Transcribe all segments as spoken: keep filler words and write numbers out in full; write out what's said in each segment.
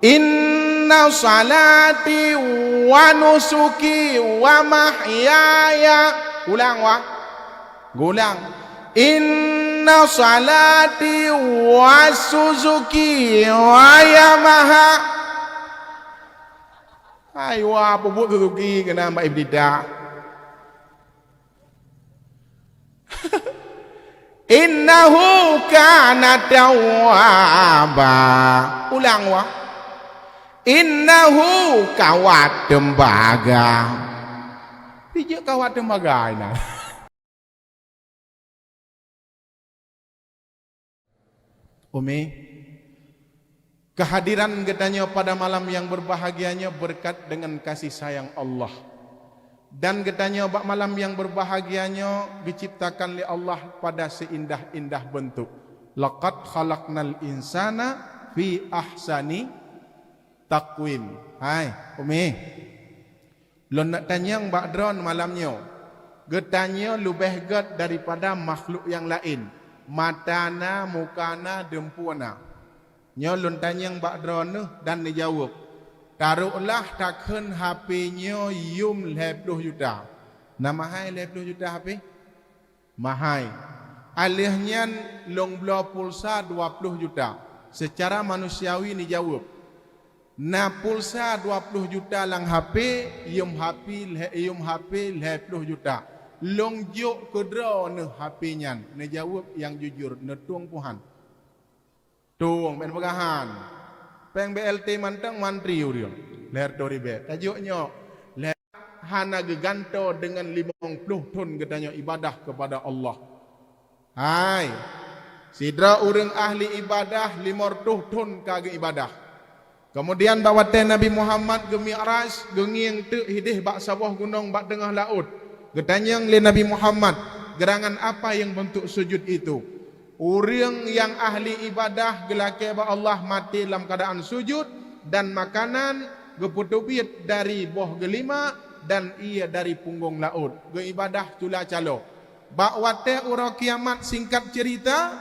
"Inna salati wa nusuki wa mahyaya." Ulang, wah. Geulang. "Inna salati wa Suzuki wa Yamaha." Hai, wah, peubuet Suzuki keunan bak Iblita. "Innahu kana tawwaba." Ulang, wah. "Innahu kawat teumbaga." Pijak kawat teumbaga inan. Umi, kehadiran geutanyoe pada malam yang berbahagia nyoe berkat dengan kasih sayang Allah. Dan geutanyoe bak malam yang berbahagia nyoe geuciptakan lé Allah pada seindah-indah bentuk. "Laqad khalaqnal insana fi ahsani taqwim." Hai, Umi. Lôn neuk tanyong bak droeneuh malam nyoe, geutanyoe leubeh gét daripada makhluk nyang laén. Mata na, muka na, deumpue na. Nyoe lôn tanyong bak droeneuh dan neujaweueb. Taroklah takheun H P nyoe yum lhèe ploh juta. Na meuhai lhèe ploh juta H P? Meuhai. Alheuh nyan lôn bloe pulsa dua ploh juta. Seucara manusiawi neujaweueb. Na pulsa dua ploh juta lam H P, yum H P lhèe, yum H P lhèe ploh juta. Lôn jok keu droeneuh H P nyan, neujaweueb nyang jujur, neutueng peu han. Tueng, bèk peugah han. Péng B L T mantong mantri ureueng. Lhèe reutôh ribèe. Tajok nyoe. Lhèe hana geugantoe deungon limong ploh thon geutanyoe ibadah keupada Allah. Hai, sidroe ureueng ahli ibadah limong reutôh thon ka geuibadah. Keumudian bak watèe Nabi Muhammad geumi'raj, geungieng teuk idéh bak saboh gunong bak teungoh laôt. Geutanyong lé Nabi Muhammad, "Geurangan apa yang bentuk sujud itu?" Ureueng nyang ahli ibadah geulakèe bak Allah maté lam keuadaan sujud, dan makanan geupeuteubiet dari boh geulima dan ié dari punggong laôt. Geuibadah cula calo. Bak watèe uroe kiamat, singkat cerita,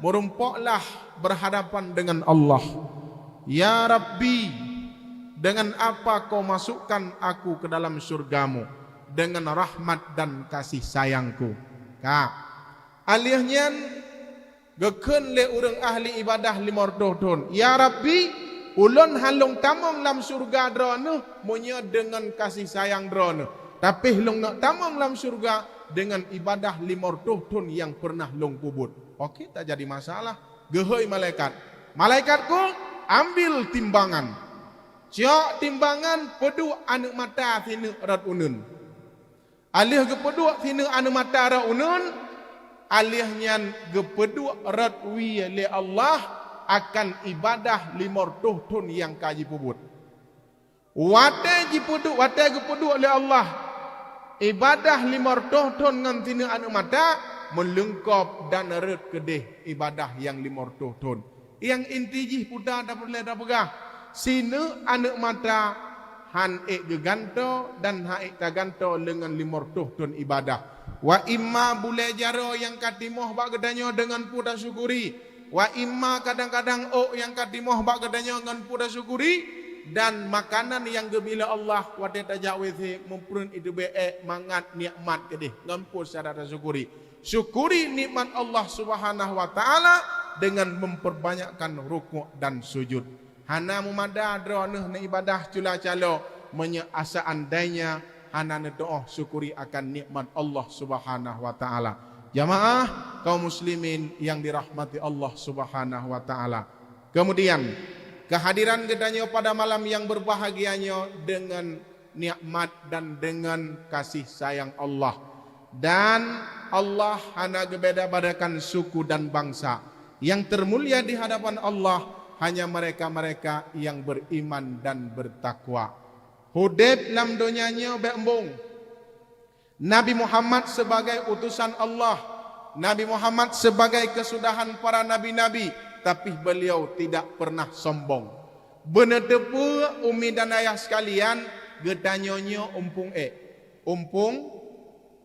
meurumpoklah berhadapan dengan Allah. "Ya Rabbi, dengan apa Kau masukkan aku ke dalam syurga-Mu? Dengan rahmat dan kasih sayang-Ku." Ka. Alheuh nyan, geukheun lé ureueng ahli ibadah limong reutôh thon, "Ya Rabbi, ulôn han lôn tamong lam syeuruga Droeneuh meunyoe deungon kasih sayang Droeneuh. Tapi lôn neuk tamong lam syeuruga deungon ibadah limong reutôh thon nyang peureunah lôn peubuet." Oke, tak jadi masalah. Geuhôi malaikat, "Malaikat-Ku, ambil timbangan. Cok timbangan, peuduek aneuk mata sineuk rot uneuen." Alheuh geupeuduek sineuk aneuk mata rot uneuen, alheuh nyan geupeuduek rot wie lé Allah akan ibadah limong reutôh thon nyang ka jipeubuet. Watèe jipeuduek, watèe geupeuduek lé Allah ibadah limong reutôh thon ngon sineuk aneuk mata, meuleungkop dan rot keudéh ibadah nyang limong reutôh thon. Nyang inti jih peue ta-, tapeureulèe tapeugah, sineuk aneuk mata han ék geugantoe dan han ék tagantoe leungon limong reutôh thon ibadah. Wa imma bulèe jaroe nyang ka timoh bak geutanyoe deungon peue tasyukuri. Wa imma kadang-kadang ôk nyang ka timoh bak geutanyoe ngon peue tasyukuri, dan makanan nyang geubri lé Allah watèe tajak W C, meupreuet iteubiet ék, mangat, nikmat keudéh ngon peue cara tasyukuri. Syukuri nikmat Allah Subhanahu wa Ta'ala dengan memperbanyakkan rukuk dan sujud. Hana meumada droeneuh neuibadah cula calo meunyoe seandainya hana neutu'oh syukuri akan nikmat Allah Subhanahu wa Ta'ala. Jamaah kaum muslimin yang dirahmati Allah Subhanahu wa Ta'ala. Kemudian, kehadiran geutanyoe pada malam yang berbahagia nyoe dengan nikmat dan dengan kasih sayang Allah. Dan Allah hana geubeda-bedakan suku dan bangsa. Yang termulia di hadapan Allah hanya mereka-mereka yang beriman dan bertakwa. Udeb lam donya nyoe bèk embong. Nabi Muhammad sebagai utusan Allah, Nabi Muhammad sebagai kesudahan para nabi-nabi, tapi beliau tidak pernah sombong. Beuneuteupeu, umi dan ayah sekalian, geutanyoe nyoe umpung ék. Umpung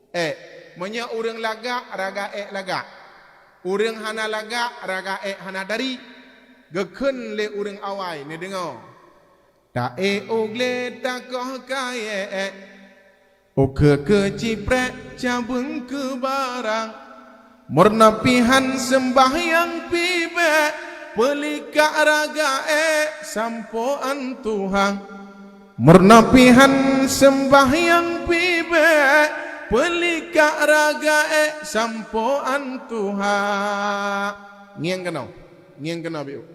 ék. Meunyoe ureueng lagak, raga ék lagak. Ureueng hana lagak, raga ék hana dari. Geukheun lé ureuëng awai neudeungoe. Taék u glé takoh kayée, ukeue keu ciprek cabeueng keu barang. Meurunoe pih han seumbahyang pih bék, peulikak raga ék sampoe an Tuhan. Meurunoe pih han seumbahyang pih bék, peulikak raga ék sampoe an Tuhan. Ngieng keunoe, ngieng keunoe biôh.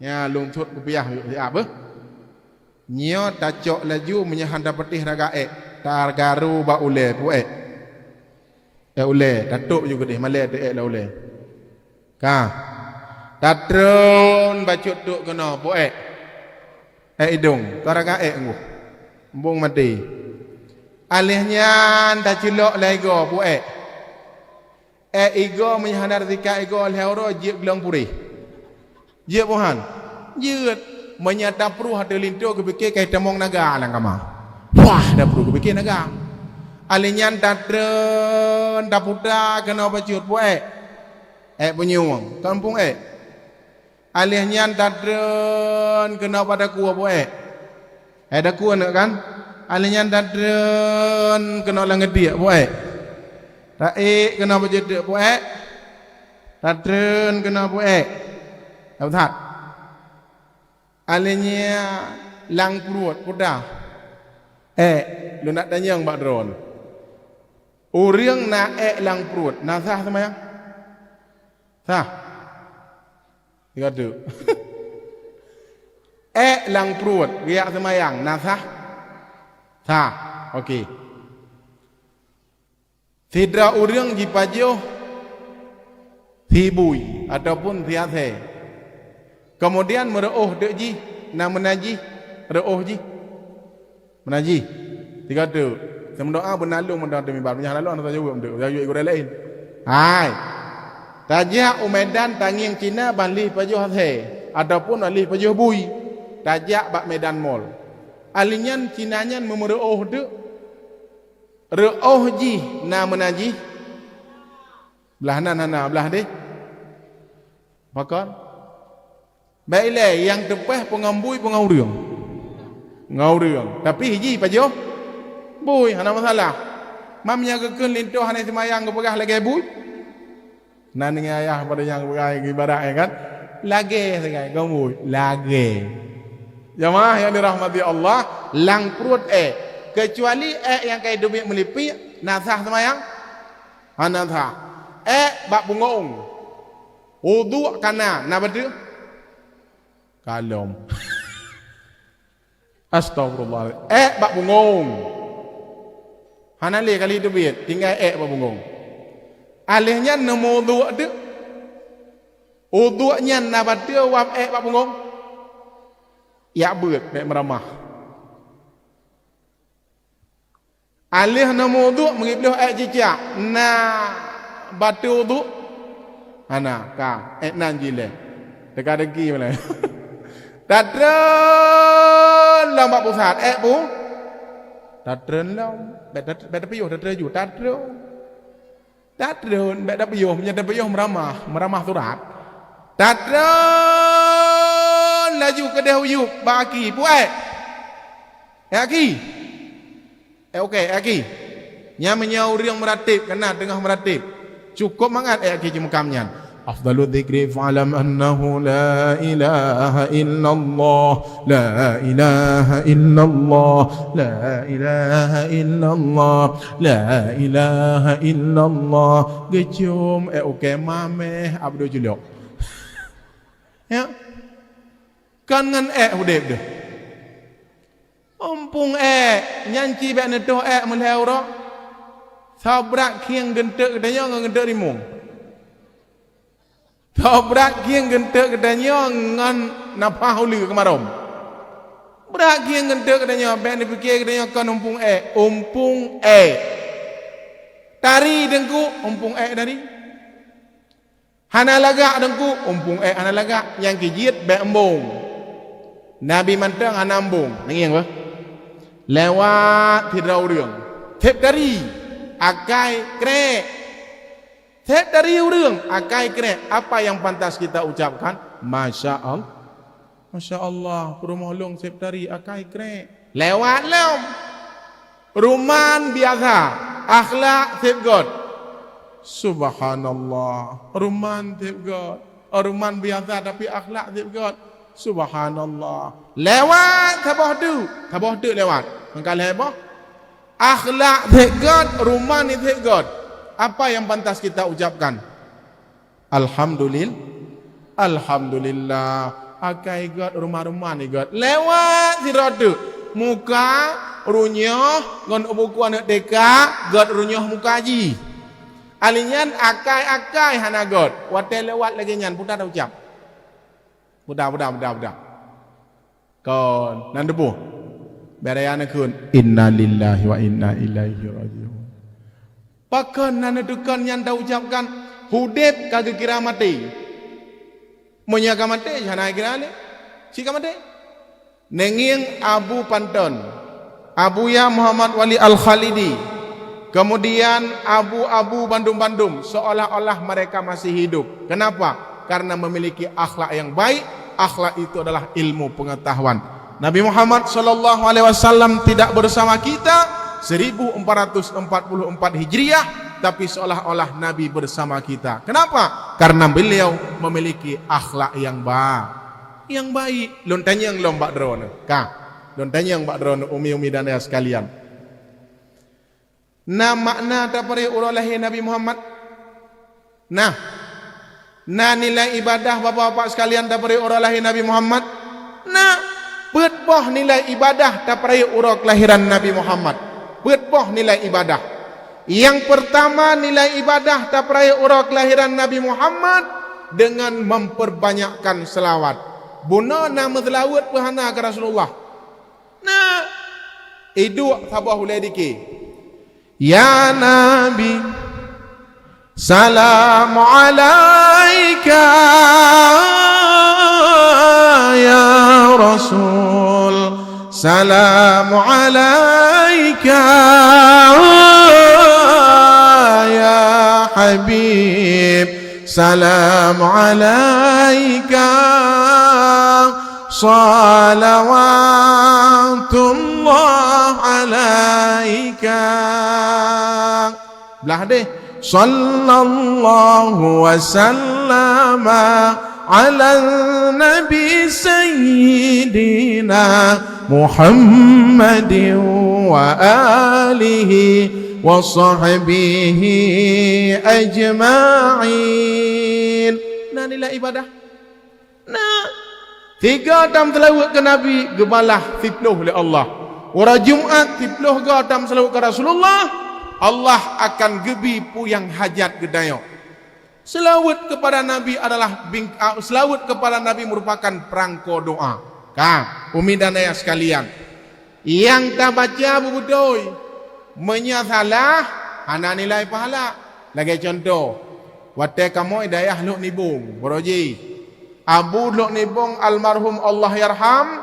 Nyan lôn thot kupiah biôh siat beuh. Nyoe tacok laju meunyoe han tapatéh raga ék, tagaru bak ulée puék. Ék ulée, tatôp ju keudeh malée teuék lam ulée. Ka. Tatreun bacut trok keunoe puék. Ék idong, taraga ék ngôh. Embong maté. Aléh nyan taculok lam igoe puék. Ék igoe meunyoe hana tasikat igoe lhée uroe jeuet glong puréh. Jeuet boh han? Jeuet. Meunyoe tapruh ateueh linto geupike ka itamong naga lam kama. Wah, tapruh geupike naga. Aléh nyan tatreun taputa keunoe bacut puék. Ék punyueng, kampung ék. Aléh nyan tatreun keunoe bak dakue puék. Ék dakue neuk kan? Aléh nyan tatreun keunoe lam geudiek puék. Taék keunoe bak jeudeuk puék. Tatreun keunoe puék. Tabe that. Aléh nyan lam pruet puta. Ék, lôn nak tanyong bak droen. Ureuëng na ék lam pruet, na sah seumayang? Sah. Tiga tu. Ék lam pruet, geujak seumayang, na sah? Sah. Oke. Sidroe ureuëng jipajoh sibui ataupun siasée. Kemudian meureuôh deuk jih, na meunajih reuôh jih? Meunajih. Tiga tu. Seumeudoa beunalung meudoa demi bab. Nyang lalu hana tajaweueb tu. Tajaweueb gurée laén. Hai. Tajak u Medan tangieng Cina ban lheueh pajoh asée ataupun ban lheueh pajoh bui. Tajak bak Medan Mall. Aléh nyan Cina nyan meumeureôh teuk. Reuôh jih na meunajih? Blah nan hana, blah deh. Pakon? Bèk ilée nyang teupeh peungon bui peungon ureuëng. Ngon ureuëng. Tapi jih pajoh bui, hana masalah. Mam nyang geukheun linto hana seumayang geupeugah lagée bui. Na deungoe ayah pada nyang peugah ibarat, ya kan? Lagée sagai ngon bui, lagée. Jamaah yang dirahmati Allah, lam pruet ék, keucuali ék nyang ka jiteubiet meulipik, na sah seumayang? Hana sah. Ék bak bungong. Uduk ka na, na bateue? Kalom. Astagfirullah. Ék bak bungong. Hana lé kali teubiet, tinggai ék bak bungong. Aléh nyan neumeuuduk teuk. Uduk nyan na bateue wab ék bak bungong. Jak beuet, bèk meuramah. Aléh neumeuuduk meugiblôh ék cicak, na bateue uduk? Hana, ka, ék nan jilée. Teuka-teuki mulai. Tatreun lom bak pusat, ék pu? Tatreun lom. Bèk tat-, bèk tapiôh, tatreun ju, tatreun. Tatreun, bèk tapiôh, meunyoe tapiôh meuramah, meuramah surat. Tatreun laju keudeh u yup bak aki, puék. Ék aki. Ék oké, ék aki. Nyan meunyoe ureuëng meurateb, keunan teungoh meurateb. Cukôp mangat ék aki jimeukam nyan. Afdalu dzikri fa'lam annahu la ilaha illallah, la ilaha illallah, la ilaha illallah. La ilaha illallah. Geucom ék ukée mameh Abdul Julok. Ya. Kan ngon ék udeb deh. Umpung ék, nyan ci bék neutoh ék meulhée uroe. Sabrat khieng geunteuk geutanyoe ngon geunteuk rimueng. Tho brat khieng geunteuk geutanyoe ngon nafah uleue keumarôm. Brat khieng geunteuk geutanyoe, bék neupike geutanyoe kon umpung ék, umpung ék. Tari teungku, umpung ék tari. Hana lagak teungku, umpung ék hana lagak. Nyang keu jeuet bék embong. Nabi mantong hana embong, neungieng beh. Lewat sidroe ureuëng, seb tari, akai krek. Seb tari ureuëng, akai krek, apa yang pantas kita ucapkan? Masya Allah. Masya Allah, peurumoh lôn sép tari akai krek. Lewat lom. Ruman biasa, akhlak sép göt. Subhanallah, ruman sép göt. Oh, ruman biasa tapi akhlak sép göt. Subhanallah. Lewat saboh teuk, saboh teuk lewat. Mangka lhèe boh. Akhlak sép göt, ruman sép göt. Apa yang pantas kita ucapkan? Alhamdulil-, Alhamdulillah. Akai göt, ruman-ruman göt. Lewat sidroe teuk. Muka, runyuh, ngon buku aneuk T K, göt runyuh muka jih. Alinyan akai-akai hana göt. Watèe lewat lagèe nyan, peue teucap? Peue, peue, peue, peue. Kon, nan teupeue. Bèk raya neukheun, "Innalillahi wa inna ilaihi raji'un." Pakon na neuteukan nyan taucapkan, udép ka geukira maté. Meunyoe ka maté, hana kira lé. Cit ka maté. Neungieng Abu Panton, Abuya Muhammad Wali Al-Khalidi, kemudian abu-abu bandum-bandum, seolah-olah mereka masih hidup. Kenapa? Karena memiliki akhlak yang baik. Akhlak itu adalah ilmu pengetahuan. Nabi Muhammad sallallahu alaihi wasallam tidak bersama kita seribu empat ratus empat puluh empat Hijriah, tapi seolah-olah Nabi bersama kita. Kenapa? Karena beliau memiliki akhlak yang ba-, yang baik. Lôn tanyong lom bak droeneuh. Ka. Lôn tanyong bak droeneuh, umi-umi dan ayah sekalian. Na makna tapeureuet uroe lahé Nabi Muhammad? Na. Na nilai ibadah, bapak-bapak sekalian, tapeureuet uroe lahé Nabi Muhammad? Na. Peuet boh nilai ibadah tapeureuet uroe kelahiran Nabi Muhammad. Peuet boh nilai ibadah. Yang pertama, nilai ibadah tapeureuet uroe kelahiran Nabi Muhammad dengan memperbanyakkan selawat. Bunoe na meuseulaweuet peu hana keu Rasulullah? Na. Iduek saboh ulèe dike. Ya Nabi, salamu alaika, ya Rasul, salamu alaika, ya Habib, salamu alaika, salawatullah alaika. Blah deh. Sallallahu wa sallama ala nabi sayyidina Muhammadin wa alihi wa sahbihi ajma'in. Na nilai ibadah. Na, sigoe tameuseulaweuet keu Nabi, geubalah siploh lé Allah. Uroe Jumat, siploh goe tameuseulaweuet keu Rasulullah, Allah akan geubri peue nyang hajat geutanyoe. Seulaweuet keupada Nabi adalah bing-, ah, seulaweuet keupada Nabi meurupakan peurangko doa. Ka, umi dan ayah sekalian, nyang tabaca beubeutôi. Meunyoe salah, hana nilai pahala. Lagèe cuntoh, watèe kamoe di dayah Lhok Nibong, Boroji, Abu Lhok Nibong almarhum Allahyarham,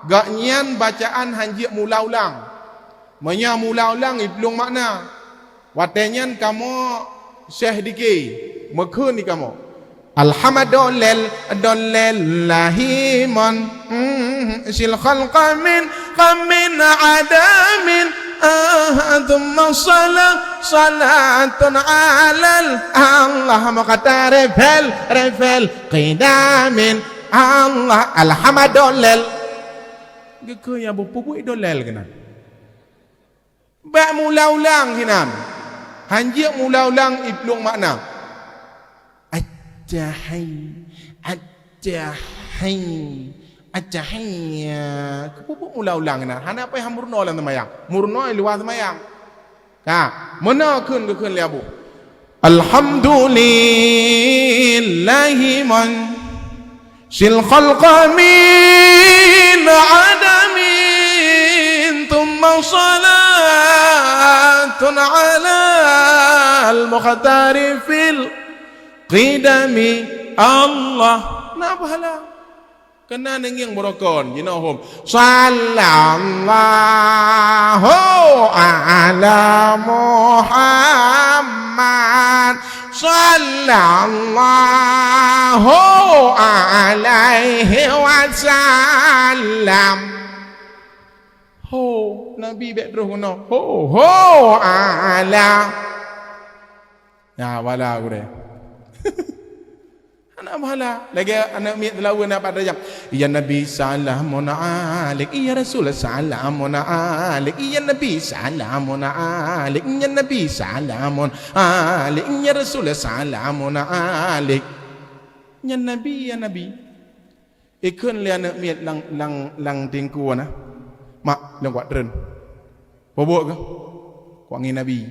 gobnyan bacaan hanjeuet mula ulang. Meunyoe mula ulang, iplueng makna. Watèe nyan kamoe syeh dike, meukheun di kamoe. Alhamdulillah, dulillahimon, mm, sil khalqa min, khalqin adamin, ah, tsumma salah, salatun alal Allah muqtarifil, rifil qidamin, Allah, alhamdulillah. Geukheun ya bu, peue buet dolil keunan. Bak mula ulang hinan. Hanjeuet mula ulang iplueng makna. Attahi-, attahi-, attahiyya. Keupeue buet mula ulang hinan? Hana payah meurunoe lam seumayang. Meurunoe i luwa seumayang. Ka, meunoe kheun geukheun lé Abu. Alhamdulillahi man sil khalqa min adamin, tsumma salatun alal mukhtari fil qidami. Allah. Na pahala. Keunan neungieng beurokon, jinoe hom. Sallallahu ala Muhammad. Sallallahu alaihi wasallam. Ho, Nabi bèk troh keunoe. Ho, ho, ala. Ya, wala gurèe. Hana pahala. Lagèe aneuk miet seulaweuen na pat rajam. Ya Nabi salamun alaik, ya Rasul salamun alaik, ya Nabi salamun alaik, ya Nabi salamun alaik, ya Rasul salamun alaik. Nyan Nabi, ya Nabi. Ikheun lé aneuk miet lam, lam, lam teungku na. Mak, lôn kuat treun. Peue buet keuh? Kuat ngieng Nabi.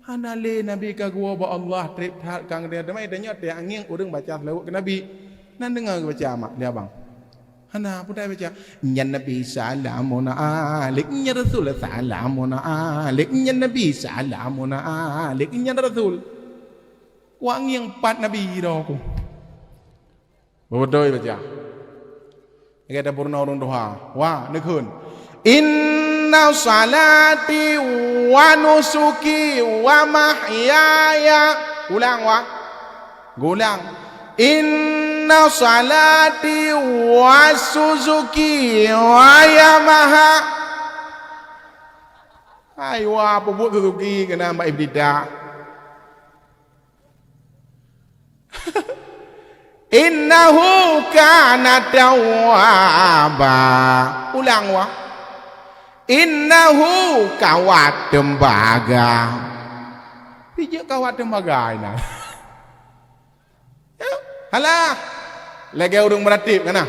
Hana lé Nabi ka geuwoe bak Allah, trép that ka ngieng. Teuma tanyoe tiep ngieng ureueng baca seulaweuet keu Nabi. Nan deungoe geubaca mak lé abang. Hana, peue baca? Nyan Nabi salamun alaik, nyan Rasul salamun alaik, nyan Nabi salamun alaik, nyan Rasul. Kuat ngieng pat Nabi droe ku. Beutôi baca. Lagèe tapeurunoe ureueng tuha. Wa, neukheun. Inna salati wa nusuki wa mahyaya. Ulang, wa. Geulang. Inna salati wa Suzuki wa Yamaha. Hai, wa, peubuet Suzuki keunan bak Iblida. Innahu kana tawwaba. Ulang, wa. Innahu kawat teumbaga. Pijak kawat teumbaga inan. Ya, halah. Lagèe ureueng meuratéb kana.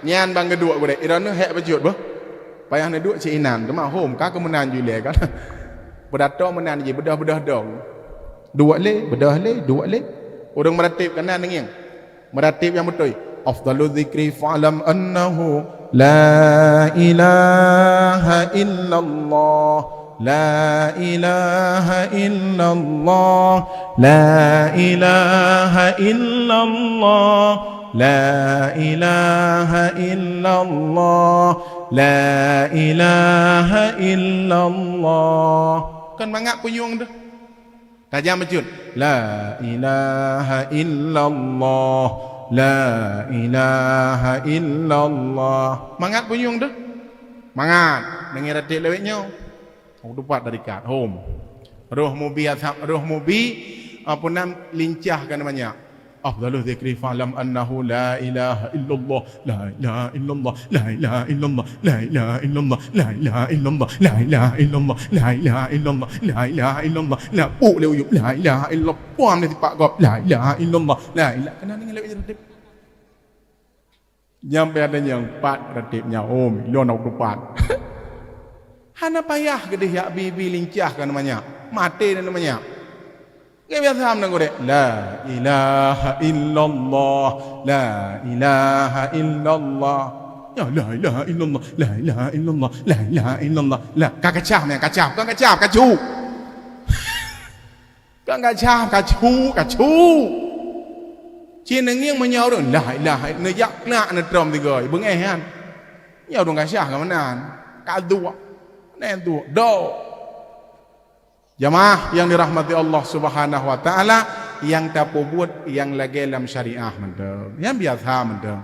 Nyan ban geuduek gurèe. Droeneuh hék bacut beuh. Payah neuduek cit inan, teuma hom ka keu meunan ju ilèe kan. Peudato meunan jih, beudôh-beudôh dong. Duek lé, beudôh lé, duek lé. Ureueng meuratéb keunan neungieng. Meuratéb nyang beutôi. Afdalu dzikri fa'lam annahu la ilaha illallah, la ilaha illallah, la ilaha illallah, la ilaha illallah. La ilaha illallah. Kon mangat punyueng teuh. Tajam bacut. La ilaha illallah. La ilaha illallah. Mangat punyueng teuh. Mangat. Deungon ratéb lawét nyoe. Hom tupat dari kat. Hom. Roh mubi asab, roh mubi, apa nam, lincah kan banyak. Afdalu dzikri fa'lam annahu la ilaha illallah, la ilaha illallah, la ilaha illallah, la ilaha illallah, la ilaha illallah, la ilaha illallah, la ilaha illallah, la ilaha illallah, la ilaha illallah, la ilaha illallah, puam di tipak gob, la ilaha illallah, la ilaha, keunan deungon lawét ratéb. Nyang pih ada nyang pat ratéb nyan, oh, lôn nak tupat. Hana payah keudeh jak bi-bi lincah kan manyak. Maté na manyak. Geubiasa meunan gurèe. La ilaha illallah, la ilaha illallah. Ya, la ilaha illallah, la ilaha illallah, la ilaha illallah. La, ka kacah meunan, kacah, bukan kacah, kacu. Kan kacah, kacu, kacu. Cit neungieng meunyoe ureueng, la ilaha, neujak klak neutrom tiga, beungéh nyan. Nyoe ureueng kacah ka meunan. Ka duek. Nyan duek. Dok. Jamaah yang dirahmati Allah Subhanahu wa Taala, nyang tapeubuet nyang lagèe lam syariah mantong. Nyang biasa mantong.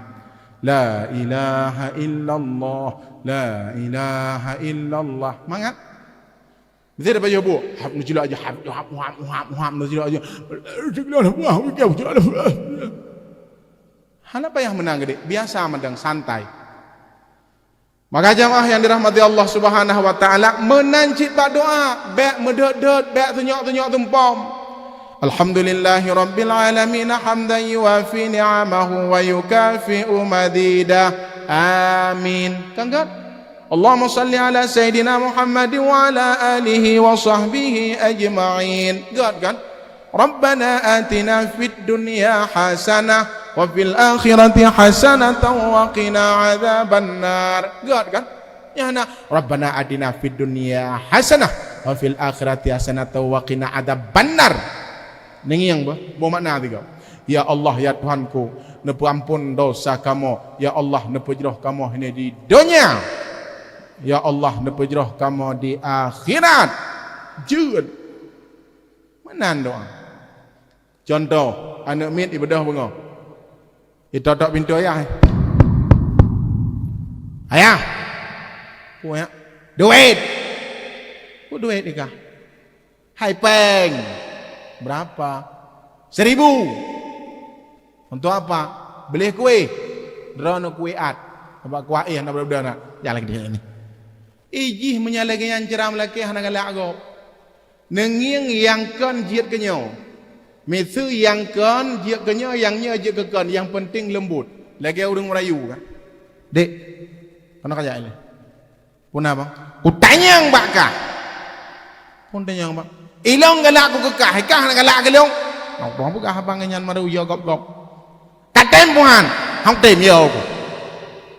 La ilaha illallah, la ilaha illallah. Mangat. Mesti ada payah buet. Hab, neucilak aja. Hab, hab, hab, hab, hab, neucilak aja. Hana payah meunan geude. Biasa mantong, santai. Maka jamaah yang dirahmati Allah Subhanahu wa Taala, meunan cit bak doa, bèk meudot-dot, bèk tunyok-tunyok tumpom. Alhamdulillahirabbil alamin, hamdan yuwafi ni'amahu wa yukafi'u mazidah. Amin. Kan, kan? Allahumma shalli ala Sayyidina Muhammad wa ala alihi wa sahbihi ajma'in. Göt kan? Rabbana atina fid dunya hasanah wa fil akhirati hasanatan wa qina adzabannar. Göt kan? Nyan na, Rabbana atina fid dunya hasanah wa fil akhirati hasanatan wa qina adzabannar. Neungieng beuh, boh makna tiga. Ya Allah, ya Tuhanku, neupeuampon dosa kamoe. Ya Allah, neupeujroh kamoe hana di donya. Ya Allah, neupeujroh kamoe di akhirat. Jeuet. Meunan doa. Contoh, aneuk miet ibeudôh beungoh. Itotok pintoe ayah. "Ayah!" "Peue, nyak?" "Duit!" "Peue duit dikah?" "Hai péng!" "Berapa?" "Seribu!" "Untuk apa?" "Beli kue." "Droeneuh kue at." Abak kuah éh na beudôh-beudôh na. Jalan ke dia ni. Ijih meunyo lagèe nyan cara meulakèe hana galak gob. Neungieng nyang kon jeuet keu nyoe. Miseue nyang kon jeuet keu nyoe, nyang nyoe jeuet keu kon, nyang penting leumbot. Lagèe ureueng merayu kan. "Dek, keunoe kajak ilèe." "Peue na, Bang?" "Kutanyong bak kah." "Peue tanyong, Bang?" "Ilôn galak ku keu kah, kah hana galak keu lôn." Nah, peugah abang nyan merayu gob-gob. "Ka tem, Tuhan?" "Hong tem, yo ku."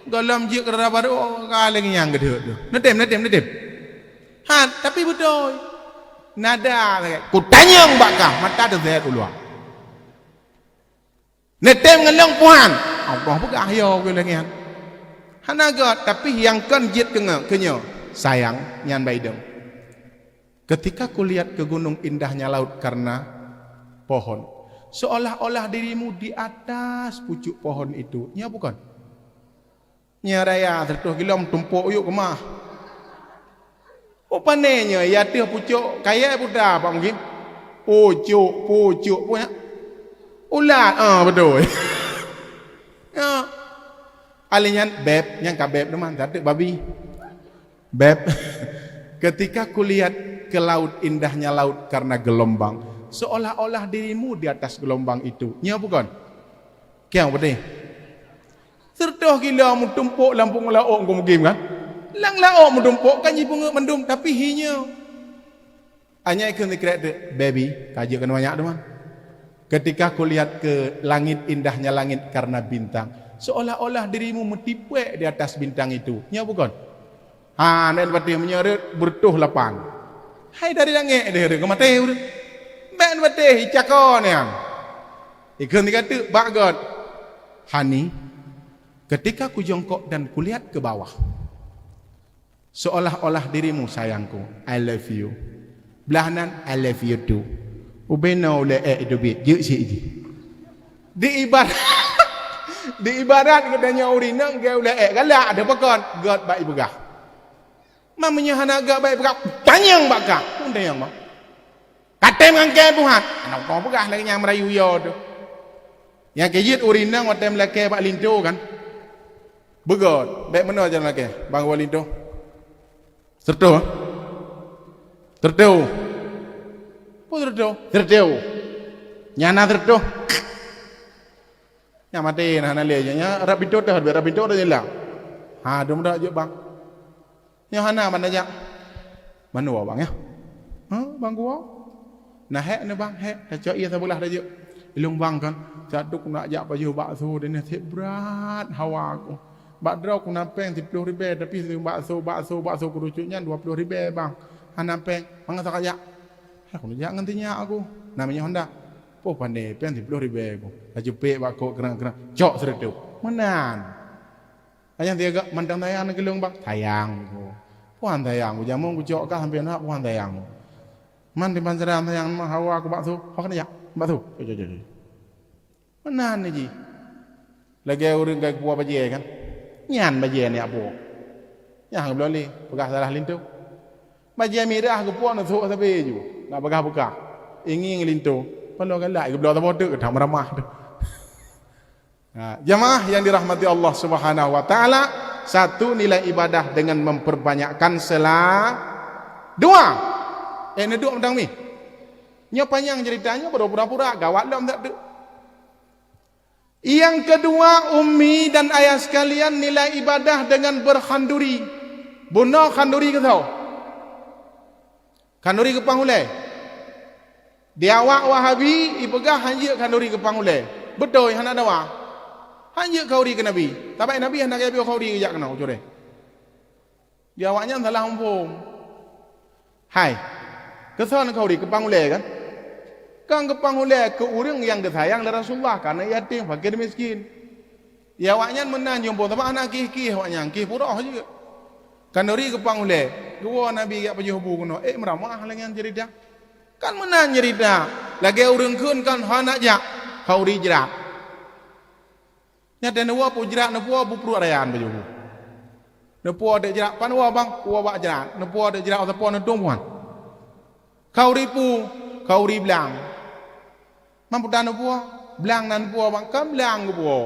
Gohlom jeuet keu dara barô, ka lagèe nyang geudeuek tu. "Neutem, neutem, neutem." Ha, tapi beutôi. Nada sagai. "Kutanyong bak kah, mata teuzet uluwa." "Neutem ngon lôn, Tuhan?" Allah peugah, "Yo," ku lagèe nyan. Hana göt, tapi nyang kon jeuet keu nyoe, keu nyoe. Sayang, nyan baidong. Ketika kulihat ke gunung indahnya laut karena pohon, seolah-olah dirimu di atas pucuk pohon itu. Nyoe bukon? Nyoe raya seratus kilo meutumpok yuk keumah. Oh, pane nyoe, ya teuh pucuk kayèe puta, Pak Mungkin. Pucuk, pucuk, punya. Ulat, ah, betul. Ya. Alih nyan, beb, nyan ka beb teuma, tak babi. Beb, ketika kulihat ke laut, indahnya laut karena gelombang, seolah-olah dirimu di atas gelombang itu. Nyoe bukon? Kiang beudeh. Seratus kilo meutumpok lam pungo laôt, Teungku Mukim kan? Lam laôt meutumpok kan jipeungeut mandum, tapi hi nyoe. Anyai keu sikrek teuk, baby, ka jeuet keu manyak teuma. Ketika kulihat ke langit, indahnya langit karena bintang, seolah-olah dirimu meutipék di atas bintang itu. Nyoe bukon? Ha, nyan patéh meunyoe rot beureutoh lapan. Hai dari langét deh rot keu maté ureueng. Bèk patéh icako nyan. Ikheun tinggai teuk bak göt. Honey, ketika kujongkok dan kulihat ke bawah, seolah-olah dirimu sayangku, I love you. Blah nan, I love you too. Ubé noe ulèe ék teubiet, jeuet sit jih. Di ibarat, di ibarat geutanyoe ureueng inong geu ulèe ék, galak ada pakon, göt bak ipeugah. Man meunyoe hana göt bak ipeugah, tanyong bak kah. Pun tanyong bak. Ka tem ngon kèe buhat. Aneuk kong peugah lagèe nyang meurayu yo tu. Nyang keu jeuet ureueng inong watèe meulakèe bak linto kan. Beugöt, bèk meunoe jalan lakèe, bang woe linto. Seureutôh, eh? Seureutôh. Peue seureutôh? Seureutôh. Nyang na seureutôh. Nyang maté na hana lé, nyang rab pintoe teuh, rab pintoe teuh jeulaih. Ha, dum dak jeuet bang. Nyoe hana ban tajak. Manoe bang ya? Ha, bang gua. Nah, hék ni bang, hék. Tacok ié sabeulaih tajak. Ilong bang kan. Satu keuneuk jak pajoh bakso dan sép brat hawa aku. Bak droe ku na péng siplôh ribèe, tapi bakso, bakso, bakso keurucut nyan dua plôh ribèe bang. Hana péng, mangat sakajak. Aku neujak ngon sinyak aku. Namanya Honda. Poh pandai péng siplôh ribèe aku. Laju pék bak kok kerang-kerang. Cok seureutôh. Meunan. Ayah tiga mantang sayang neu keulong bang. Sayang ku. Puhan sayang ku. Jamong ku cok kah sampai nak puhan sayang ku. Man di pansaran sayang mah hawa ku bakso. Hok ni ya. Bakso. Cok, cok, cok, cok. Meunan ni jih. Lagèe ureueng ka geupuwoe bajèe kan. Nyan bajèe ni apo. Nyang geubloe lé, peugah salah linto. Bajèe mirah geupuwoe neusok sabe ju. Nak peugah beukah. Ingieng linto. Paloe galak geubloe saboh teuk, that meuramah tu. Ha, jamaah yang dirahmati Allah Subhanahu wa taala, satu nilai ibadah dengan memperbanyakkan sela-, dua. Eh, neuduek mantong mi. Nyoe panyang cerita nyoe, baru pura-pura gawat lom that tu. Yang kedua, Ummi dan Ayah sekalian, nilai ibadah dengan berkhanduri. Bunoe khanduri keu soe? Khanduri geupang ulèe. Di awak Wahabi ipeugah hanjeuet khanduri geupang ulèe. Beutôi hana dawa. Hanjeuet khanduri keu Nabi. Sabab Nabi hana geuyue khanduri geujak keunoe cureh. Di awaknyan salah muphom. Hai, keu soe khanduri, geupang ulèe kan? Kan geupang ulèe keu ureueng nyang geusayang lé Rasulullah, keu aneuk yatim, fakir miskin. Ya, awaknyan meunan jumpa, sabab hana kih-kih awaknyan, kih puroh jeuet. Khanduri geupang ulèe, geuwoe Nabi jak pajoh bu keunoe, ék meuramah lagèe nyan cerita. Kan meunan nyerita, lagée ureuëng kheun kan hana jak, khauri jrat. Nyan neuwoe peue jrat, neupuwoe peue pruet raya nyan bak jiôh. Neupuwoe dek jrat, pan woe bang, puwoe bak jrat. Neupuwoe dek jrat, sapo neutueng puan. Khauri peue, khauri blang. Man peue tan neupuwoe, blang nan puwoe bang, kan blang geupuwoe.